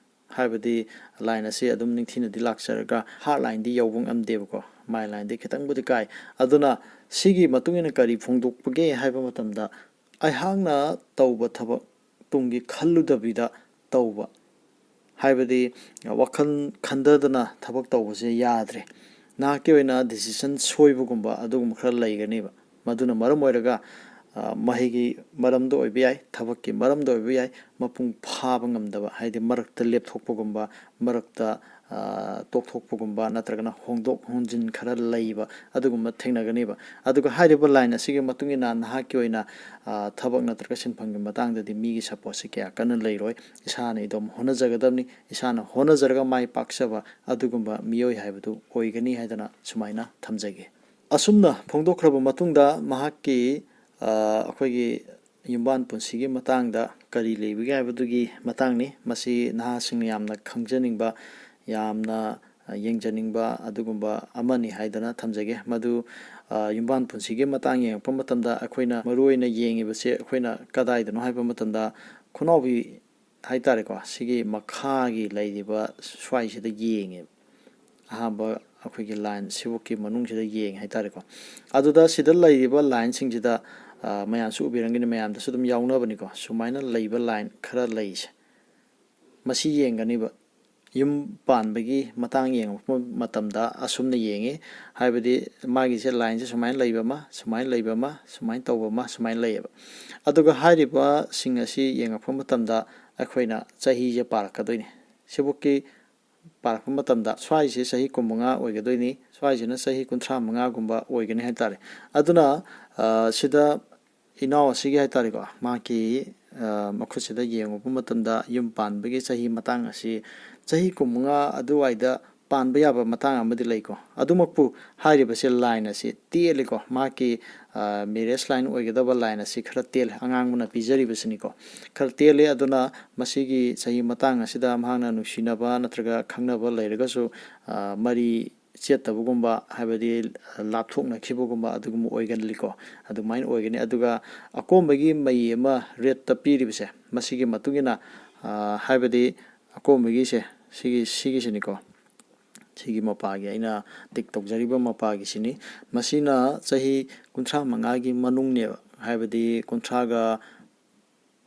ꯍꯥꯏꯕꯗꯤ line ꯑꯁꯤ ꯑꯗꯨꯝ ꯅꯤꯡꯊꯤꯅꯗꯤ ꯂꯥꯛꯆꯔꯒ heart lineꯗꯤ ꯌꯧꯕ ꯉꯝꯗꯦꯕꯀꯣ, mind lineꯗꯤ ꯈꯤꯇꯪꯕꯨꯗꯤ ꯀꯥꯏ꯫ ꯑꯗꯨꯅ ꯁꯤꯒꯤ ꯃꯇꯨꯡ ꯏꯟꯅ ꯀꯔꯤ ꯐꯣꯡꯗꯣꯛꯄꯒꯦ ꯍꯥꯏꯕ ꯃꯇꯝꯗ, ꯑꯩꯍꯥꯛꯅ ꯇꯧꯕ ꯊꯕꯛ ꯇꯨꯡꯒꯤ ꯈꯜꯂꯨꯗꯕꯤꯗ ꯇꯧꯕ, ꯍꯥꯏꯕꯗꯤ ꯋꯥꯈꯜ ꯈꯟꯊꯗꯅ ꯊꯕꯛ ꯇꯧꯕꯁꯦ ꯌꯥꯗ꯭ꯔꯦ꯫ ꯅꯍꯥꯛꯀꯤ ꯑꯣꯏꯅ decision ꯁꯣꯏꯕꯒꯨꯝꯕ ꯑꯗꯨꯒꯨꯝꯕ ꯈꯔ ꯂꯩꯒꯅꯦꯕ꯫ ꯃꯗꯨꯅ ꯃꯔꯝ ꯑꯣꯏꯔꯒ, ꯑ, ꯃꯍꯩꯒꯤ ꯃꯔꯝꯗ ꯑꯣꯏꯕ ꯌꯥꯏ, ꯊꯕꯛꯀꯤ ꯃꯔꯝꯗ ꯑꯣꯏꯕ ꯌꯥꯏ, ꯃꯄꯨꯡ ꯐꯥꯕ ꯉꯝꯗꯕ, ꯍꯥꯏꯗꯤ ꯃꯔꯛꯇ ꯂꯦꯞꯊꯣꯛꯄꯒꯨꯝꯕ, ꯃꯔꯛꯇ, ꯑ, ꯇꯣꯛꯊꯣꯛꯄꯒꯨꯝꯕ, ꯅꯠꯇ꯭ꯔꯒꯅ ꯍꯣꯡꯗꯣꯛ ꯍꯣꯡꯖꯤꯟ ꯈꯔ ꯂꯩꯕ, ꯑꯗꯨꯒꯨꯝꯕ ꯊꯦꯡꯅꯒꯅꯦꯕ꯫ ꯑꯗꯨꯒ ꯍꯥꯏꯔꯤꯕ line ꯑꯁꯤꯒꯤ ꯃꯇꯨꯡ ꯏꯟꯅ ꯅꯍꯥꯛꯀꯤ ꯑꯣꯏꯅ, ꯑ, ꯊꯕꯛ ꯅꯠꯇ꯭ꯔꯒ ꯁꯤꯟꯐꯝꯒꯤ ꯃꯇꯥꯡꯗꯗꯤ ꯃꯤꯒꯤ supportꯁꯤ ꯀꯌꯥ ꯀꯟꯅ ꯂꯩꯔꯣꯏ꯫ ꯏꯁꯥꯅ ꯏꯗꯣꯝ ꯍꯣꯠꯅꯖꯒꯗꯕꯅꯤ꯫ ꯏꯁꯥꯅ ꯍꯣꯠꯅꯖꯔꯒ ꯃꯥꯏ ꯄꯥꯛꯆꯕ ꯑꯗꯨꯒꯨꯝꯕ ꯃꯤꯑꯣꯏ ꯍꯥꯏꯕꯗꯨ ꯑꯣꯏꯒꯅꯤ ꯍꯥꯏꯗꯅ ꯁꯨꯃꯥꯏꯅ ꯊꯝꯖꯒꯦ꯫ ꯑꯁꯨꯝꯅ ꯐꯣꯡꯗꯣꯛꯈ꯭ꯔꯕ ꯃꯇꯨꯡꯗ ꯃꯍꯥꯛꯀꯤ, ꯑ, ꯑꯩꯈꯣꯏꯒꯤ ꯌꯨꯝꯕꯥꯟ ꯄꯨꯟꯁꯤꯒꯤ ꯃꯇꯥꯡꯗ ꯀꯔꯤ ꯂꯩꯕꯒꯦ ꯍꯥꯏꯕꯗꯨꯒꯤ ꯃꯇꯥꯡꯅꯤ꯫ ꯃꯁꯤ ꯅꯍꯥꯁꯤꯡꯅ ꯌꯥꯝꯅ ꯈꯪꯖꯅꯤꯡꯕ, ꯌꯥꯝꯅ, ꯑ, ꯌꯦꯡꯖꯅꯤꯡꯕ ꯑꯗꯨꯒꯨꯝꯕ ꯑꯃꯅꯤ ꯍꯥꯏꯗꯅ ꯊꯝꯖꯒꯦ꯫ ꯃꯗꯨ, ꯑ, ꯌꯨꯝꯕꯥꯟ ꯄꯨꯟꯁꯤꯒꯤ ꯃꯇꯥꯡ ꯌꯦꯡꯉꯛꯄ ꯃꯇꯝꯗ ꯑꯩꯈꯣꯏꯅ ꯃꯔꯨꯑꯣꯏꯅ ꯌꯦꯡꯉꯤꯕꯁꯦ ꯑꯩꯈꯣꯏꯅ ꯀꯗꯥꯏꯗꯅꯣ ꯍꯥꯏꯕ ꯃꯇꯝꯗ ꯈꯣꯡꯅꯥꯎꯕꯤ ꯍꯥꯏ ꯇꯥꯔꯦꯀꯣ, ꯁꯤꯒꯤ ꯃꯈꯥꯒꯤ ꯂꯩꯔꯤꯕ ꯁ꯭ꯋꯥꯏꯁꯤꯗ ꯌꯦꯡꯉꯦꯕ꯫ ꯑꯍꯥꯟꯕ ꯑꯩꯈꯣꯏꯒꯤ line ꯁꯤꯕꯨꯛꯀꯤ ꯃꯅꯨꯡꯁꯤꯗ ꯌꯦꯡꯉꯦ ꯍꯥꯏ ꯇꯥꯔꯦꯀꯣ꯫ ꯑꯗꯨꯗ ꯁꯤꯗ ꯂꯩꯔꯤꯕ lineꯁꯤꯡꯁꯤꯗ, ꯑ, ꯃꯌꯥꯝꯁꯨ ꯎꯕꯤꯔꯝꯒꯅꯤ, ꯃꯌꯥꯝꯗꯁꯨ ꯑꯗꯨꯝ ꯌꯥꯎꯅꯕꯅꯤꯀꯣ꯫ ꯁꯨꯃꯥꯏꯅ ꯂꯩꯕ line ꯈꯔ ꯂꯩꯁꯦ, ꯃꯁꯤ ꯌꯦꯡꯒꯅꯤꯕ꯫ ꯌꯨꯝ ꯄꯥꯟꯕꯒꯤ ꯃꯇꯥꯡ ꯌꯦꯡꯉꯛꯄ ꯃꯇꯝꯗ ꯑꯁꯨꯝꯅ ꯌꯦꯡꯉꯤ, ꯍꯥꯏꯕꯗꯤ ꯃꯥꯒꯤꯁꯦ lineꯁꯦ ꯁꯨꯃꯥꯏꯅ ꯂꯩꯕ ꯑꯃ, ꯁꯨꯃꯥꯏꯅ ꯂꯩꯕ ꯑꯃ, ꯁꯨꯃꯥꯏꯅ ꯇꯧꯕ ꯑꯃ, ꯁꯨꯃꯥꯏꯅ ꯂꯩꯌꯦꯕ꯫ ꯑꯗꯨꯒ ꯍꯥꯏꯔꯤꯕꯁꯤꯡ ꯑꯁꯤ ꯌꯦꯡꯉꯛꯄ ꯃꯇꯝꯗ ꯑꯩꯈꯣꯏꯅ ꯆꯍꯤꯁꯦ ꯄꯥꯔꯛꯀꯗꯣꯏꯅꯤ꯫ ꯁꯤꯕꯨꯛꯀꯤ ꯄꯥꯔꯛꯄ ꯃꯇꯝꯗ ꯁ꯭ꯋꯥꯏꯁꯦ ꯆꯍꯤ ꯀꯨꯟꯃꯉꯥ ꯑꯣꯏꯒꯗꯣꯏꯅꯤ, ꯁ꯭ꯋꯥꯏꯁꯤꯅ ꯆꯍꯤ ꯀꯨꯟꯊ꯭ꯔꯥ ꯃꯉꯥꯒꯨꯝꯕ ꯑꯣꯏꯒꯅꯤ ꯍꯥꯏ ꯇꯥꯔꯦ꯫ ꯑꯗꯨꯅ, ꯑ, ꯁꯤꯗ ꯏꯅꯥꯎ ꯑꯁꯤꯒꯤ ꯍꯥꯏ ꯇꯥꯔꯦꯀꯣ, ꯃꯍꯥꯛꯀꯤ, ꯑ, ꯃꯈꯨꯠꯁꯤꯗ ꯌꯦꯡꯉꯨꯕ ꯃꯇꯝꯗ ꯌꯨꯝ ꯄꯥꯟꯕꯒꯤ ꯆꯍꯤ ꯃꯇꯥꯡ ꯑꯁꯤ ꯆꯍꯤ ꯀꯨꯟꯃꯉꯥ ꯑꯗꯨꯋꯥꯏꯗ ꯄꯥꯟꯕ ꯌꯥꯕ ꯃꯇꯥꯡ ꯑꯃꯗꯤ ꯂꯩꯀꯣ꯫ ꯑꯗꯨꯃꯛꯄꯨ ꯍꯥꯏꯔꯤꯕꯁꯦ line ꯑꯁꯤ ꯇꯦꯜꯂꯤꯀꯣ, ꯃꯍꯥꯛꯀꯤ, ꯑ, marriage line ꯑꯣꯏꯒꯗꯕ line ꯑꯁꯤ ꯈꯔ ꯇꯦꯜꯂꯦ, ꯑꯉꯥꯡꯕꯅ ꯄꯤꯖꯔꯤꯕꯁꯤꯅꯤꯀꯣ, ꯈꯔ ꯇꯦꯜꯂꯦ꯫ ꯑꯗꯨꯅ ꯃꯁꯤꯒꯤ ꯆꯍꯤ ꯃꯇꯥꯡ ꯑꯁꯤꯗ ꯃꯍꯥꯛꯅ ꯅꯨꯡꯁꯤꯅꯕ ꯅꯠꯇ꯭ꯔꯒ ꯈꯪꯅꯕ ꯂꯩꯔꯒꯁꯨ, ꯑ, ꯃꯔꯤ ꯆꯦꯠꯇꯕꯒꯨꯝꯕ, ꯍꯥꯏꯕꯗꯤ ꯂꯥꯞꯊꯣꯛꯅꯈꯤꯕꯒꯨꯝꯕ ꯑꯗꯨꯒꯨꯝꯕ ꯑꯣꯏꯒꯜꯂꯤꯀꯣ꯫ ꯑꯗꯨꯃꯥꯏꯅ ꯑꯣꯏꯒꯅꯤ꯫ ꯑꯗꯨꯒ ꯑꯀꯣꯝꯕꯒꯤ ꯃꯩ ꯑꯃ redꯇ ꯄꯤꯔꯤꯕꯁꯦ, ꯃꯁꯤꯒꯤ ꯃꯇꯨꯡ ꯏꯟꯅ, ꯑ, ꯍꯥꯏꯕꯗꯤ ꯑꯀꯣꯟꯕꯒꯤꯁꯦ, ꯁꯤꯒꯤ ꯁꯤꯒꯤꯁꯤꯅꯤꯀꯣ꯫ ꯁꯤꯒꯤ ꯃꯄꯥꯒꯤ, ꯑꯩꯅ ꯇꯤꯛ ꯇꯧꯖꯔꯤꯕ ꯃꯄꯥꯒꯤꯁꯤꯅꯤ꯫ ꯃꯁꯤꯅ ꯆꯍꯤ ꯀꯨꯟꯊ꯭ꯔꯥ ꯃꯉꯥꯒꯤ ꯃꯅꯨꯡꯅꯦꯕ, ꯍꯥꯏꯕꯗꯤ ꯀꯨꯟꯊ꯭ꯔꯥꯒ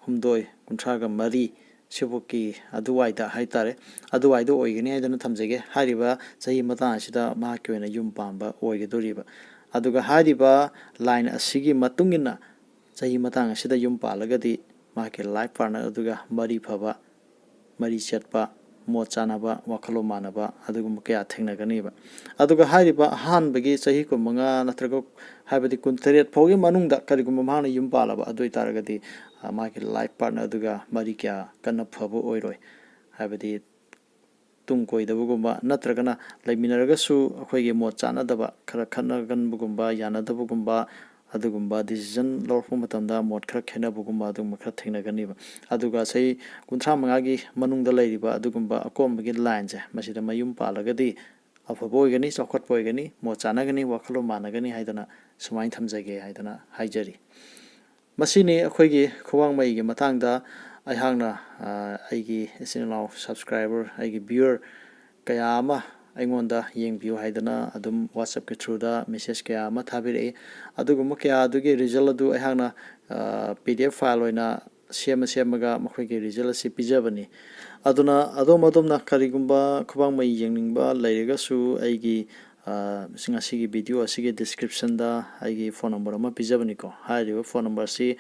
ꯍꯨꯝꯗꯣꯏ, ꯀꯨꯟꯊ꯭ꯔꯥꯒ ꯃꯔꯤ, ꯁꯤꯐꯥꯎꯀꯤ ꯑꯗꯨꯋꯥꯏꯗ ꯍꯥꯏꯇꯥꯔꯦ, ꯑꯗꯨꯋꯥꯏꯗ ꯑꯣꯏꯒꯅꯤ ꯍꯥꯏꯗꯅ ꯊꯝꯖꯒꯦ꯫ ꯍꯥꯏꯔꯤꯕ ꯆꯍꯤ ꯃꯇꯥꯡ ꯑꯁꯤꯗ ꯃꯍꯥꯛꯀꯤ ꯑꯣꯏꯅ ꯌꯨꯝ ꯄꯥꯟꯕ ꯑꯣꯏꯒꯗꯧꯔꯤꯕ꯫ ꯑꯗꯨꯒ ꯍꯥꯏꯔꯤꯕ ꯂꯥꯏꯟ ꯑꯁꯤꯒꯤ ꯃꯇꯨꯡ ꯏꯟꯅ ꯆꯍꯤ ꯃꯇꯥꯡ ꯑꯁꯤꯗ ꯌꯨꯝ ꯄꯥꯜꯂꯒꯗꯤ ꯃꯍꯥꯛꯀꯤ ꯂꯥꯏꯐ ꯄꯥꯔꯠꯅꯔ ꯑꯗꯨꯒ ꯃꯔꯤ ꯐꯕ, ꯃꯔꯤ ꯆꯠꯄ, ꯃꯣꯠ ꯆꯥꯅꯕ, ꯋꯥꯈꯜꯂꯣꯟ ꯃꯥꯟꯅꯕ ꯑꯗꯨꯒꯨꯝꯕ ꯀꯌꯥ ꯊꯦꯡꯅꯒꯅꯤꯕ꯫ ꯑꯗꯨꯒ ꯍꯥꯏꯔꯤꯕ ꯑꯍꯥꯟꯕꯒꯤ ꯆꯍꯤ ꯀꯨꯟꯃꯉꯥ ꯅꯠꯇ꯭ꯔꯒ, ꯍꯥꯏꯕꯗꯤ ꯀꯨꯟꯇꯔꯦꯠ ꯐꯥꯎꯒꯤ ꯃꯅꯨꯡꯗ ꯀꯔꯤꯒꯨꯝꯕ ꯃꯍꯥꯛꯅ ꯌꯨꯝ ꯄꯥꯜꯂꯕ ꯑꯗꯨ ꯑꯣꯏꯇꯥꯔꯒꯗꯤ, ꯑ, ꯃꯥꯒꯤ ꯂꯥꯏꯐ ꯄꯥꯔꯠꯅꯔ ꯑꯗꯨꯒ ꯃꯔꯤ ꯀꯌꯥ ꯀꯟꯅ ꯐꯕ ꯑꯣꯏꯔꯣꯏ꯫ ꯍꯥꯏꯕꯗꯤ ꯇꯨꯡ ꯀꯣꯏꯗꯕꯒꯨꯝꯕ, ꯅꯠꯇ꯭ꯔꯒꯅ ꯂꯩꯃꯤꯟꯅꯔꯒꯁꯨ ꯑꯩꯈꯣꯏꯒꯤ ꯃꯣꯠ ꯆꯥꯅꯗꯕ, ꯈꯔ ꯈꯠꯅꯒꯟꯕꯒꯨꯝꯕ, ꯌꯥꯅꯗꯕꯒꯨꯝꯕ, ꯑꯗꯨꯒꯨꯝꯕ ꯗꯤꯁꯤꯖꯟ ꯂꯧꯔꯛꯄ ꯃꯇꯝꯗ ꯃꯣꯠ ꯈꯔ ꯈꯦꯠꯅꯕꯒꯨꯝꯕ ꯑꯗꯨꯒꯨꯝꯕ ꯈꯔ ꯊꯦꯡꯅꯒꯅꯤꯕ꯫ ꯑꯗꯨꯒ ꯆꯍꯤ ꯀꯨꯟꯊ꯭ꯔꯥ ꯃꯉꯥꯒꯤ ꯃꯅꯨꯡꯗ ꯂꯩꯔꯤꯕ ꯑꯗꯨꯒꯨꯝꯕ ꯑꯀꯣꯟꯕꯒꯤ ꯂꯥꯏꯟꯁꯦ, ꯃꯁꯤꯗ ꯃꯌꯨꯝ ꯄꯥꯜꯂꯒꯗꯤ ꯑꯐꯕ ꯑꯣꯏꯒꯅꯤ, ꯆꯥꯎꯈꯠꯄ ꯑꯣꯏꯒꯅꯤ, ꯃꯣꯠ ꯆꯥꯅꯒꯅꯤ, ꯋꯥꯈꯜꯂꯣꯟ ꯃꯥꯟꯅꯒꯅꯤ ꯍꯥꯏꯗꯅ ꯁꯨꯃꯥꯏꯅ ꯊꯝꯖꯒꯦ ꯍꯥꯏꯗꯅ ꯍꯥꯏꯖꯔꯤ꯫ ꯃꯁꯤꯅꯤ ꯑꯩꯈꯣꯏꯒꯤ ꯈꯨꯋꯥꯡꯃꯩꯒꯤ ꯃꯇꯥꯡꯗ ꯑꯩꯍꯥꯛꯅ, ꯑ, ꯑꯩꯒꯤ ꯏꯆꯤꯟ ꯏꯅꯥꯎ ꯁꯕꯁꯀ꯭ꯔꯥꯏꯕꯔ, ꯑꯩꯒꯤ ꯚ꯭ꯌꯨꯋꯔ ꯀꯌꯥ ꯑꯃ ꯑꯩꯉꯣꯟꯗ ꯌꯦꯡꯕꯤꯌꯨ ꯍꯥꯏꯗꯅ ꯑꯗꯨꯝ WhatsApp-ꯀꯤ through-ꯗ message ꯀꯌꯥ ꯑꯃ ꯊꯥꯕꯤꯔꯛꯏ꯫ ꯑꯗꯨꯒꯨꯝꯕ ꯀꯌꯥ ꯑꯗꯨꯒꯤ result ꯑꯗꯨ ꯑꯩꯍꯥꯛꯅ, ꯑ, PDF file ꯑꯣꯏꯅ ꯁꯦꯝꯃ ꯁꯦꯝꯃꯒ ꯃꯈꯣꯏꯒꯤ result ꯑꯁꯤ ꯄꯤꯖꯕꯅꯤ꯫ ꯑꯗꯨꯅ ꯑꯗꯣꯝ ꯑꯗꯣꯝꯅ ꯀꯔꯤꯒꯨꯝꯕ ꯈꯨꯋꯥꯡꯃꯩ ꯌꯦꯡꯅꯤꯡꯕ ꯂꯩꯔꯒꯁꯨ ꯑꯩꯒꯤ, ꯑ, ꯉꯁꯤꯒꯤ video ꯑꯁꯤꯒꯤ description-ꯗ ꯑꯩꯒꯤ phone number ꯑꯃ ꯄꯤꯖꯕꯅꯤꯀꯣ꯫ ꯍꯥꯏꯔꯤꯕ phone number ꯑꯁꯤ,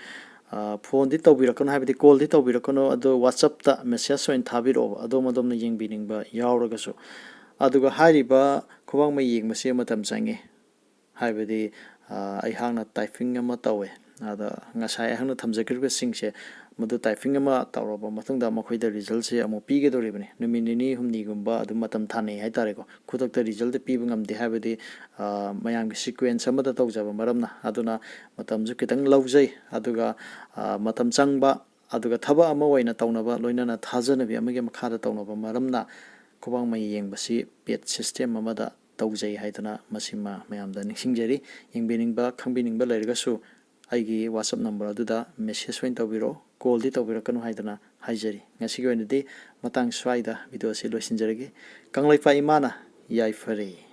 ꯑ, phone-ꯗꯤ ꯇꯧꯕꯤꯔꯛꯀꯅꯨ, ꯍꯥꯏꯕꯗꯤ call-ꯗꯤ ꯇꯧꯕꯤꯔꯛꯀꯅꯨ, ꯑꯗꯣ WhatsApp-ꯇ message ꯑꯣꯏꯅ ꯊꯥꯕꯤꯔꯛꯑꯣꯕ, ꯑꯗꯣꯝ ꯑꯗꯣꯝꯅ ꯌꯦꯡꯕꯤꯅꯤꯡꯕ ꯌꯥꯎꯔꯒꯁꯨ꯫ ꯑꯗꯨꯒ ꯍꯥꯏꯔꯤꯕ ꯈꯨꯋꯥꯡꯃꯩ ꯌꯦꯡꯕꯁꯤ ꯃꯇꯝ ꯆꯪꯉꯤ꯫ ꯍꯥꯏꯕꯗꯤ, ꯑ, ꯑꯩꯍꯥꯛꯅ typing ꯑꯃ ꯇꯧꯋꯦ꯫ ꯑꯗ ꯉꯁꯥꯏ ꯑꯩꯍꯥꯛꯅ ꯊꯝꯖꯈ꯭ꯔꯤꯕꯁꯤꯡꯁꯦ ꯃꯗꯨ typing ꯑꯃ ꯇꯧꯔꯕ ꯃꯇꯨꯡꯗ ꯃꯈꯣꯏꯗ result-ꯁꯦ ꯑꯃꯨꯛ ꯄꯤꯒꯗꯧꯔꯤꯕꯅꯤ꯫ ꯅꯨꯃꯤꯠ ꯅꯤꯅꯤ ꯍꯨꯝꯅꯤꯒꯨꯝꯕ ꯑꯗꯨꯝ ꯃꯇꯝ ꯊꯥꯅꯩ ꯍꯥꯏꯇꯥꯔꯦꯀꯣ꯫ ꯈꯨꯗꯛꯇ result ꯄꯤꯕ ꯉꯝꯗꯦ, ꯍꯥꯏꯕꯗꯤ, ꯑ, ꯃꯌꯥꯝꯒꯤ sequence ꯑꯃꯗ ꯇꯧꯖꯕ ꯃꯔꯝꯅ꯫ ꯑꯗꯨꯅ ꯃꯇꯝꯁꯨ ꯈꯤꯇꯪ ꯂꯧꯖꯩ꯫ ꯑꯗꯨꯒ, ꯑ, ꯃꯇꯝ ꯆꯪꯕ, ꯑꯗꯨꯒ ꯊꯕꯛ ꯑꯃ ꯑꯣꯏꯅ ꯇꯧꯅꯕ, ꯂꯣꯏꯅꯅ ꯊꯥꯖꯅꯕꯤ ꯑꯃꯒꯤ ꯃꯈꯥꯗ ꯇꯧꯅꯕ ꯃꯔꯝꯅ ꯈꯨꯋꯥꯡꯃꯩ ꯌꯦꯡꯕꯁꯤ paid system ꯑꯃꯗ ꯇꯧꯖꯩ ꯍꯥꯏꯗꯅ ꯃꯁꯤꯃ ꯃꯌꯥꯝꯗ ꯅꯤꯡꯁꯤꯡꯖꯔꯤ꯫ ꯌꯦꯡꯕꯤꯅꯤꯡꯕ, ꯈꯪꯕꯤꯅꯤꯡꯕ ꯂꯩꯔꯒꯁꯨ ꯑꯩꯒꯤ WhatsApp number ꯑꯗꯨꯗ message ꯑꯣꯏꯅ ꯇꯧꯕꯤꯔꯛꯑꯣ, call ꯗꯤ ꯇꯧꯕꯤꯔꯛꯀꯅꯨ ꯍꯥꯏꯗꯅ ꯍꯥꯏꯖꯔꯤ꯫ ꯉꯁꯤꯒꯤ ꯑꯣꯏꯅꯗꯤ ꯃꯇꯥꯡ ꯁ꯭ꯋꯥꯏꯗ video ꯑꯁꯤ ꯂꯣꯏꯁꯤꯟꯖꯔꯒꯦ꯫ ꯀꯪꯂꯩꯄꯥꯛ ꯏꯃꯥꯅ ꯌꯥꯏꯐꯔꯦ꯫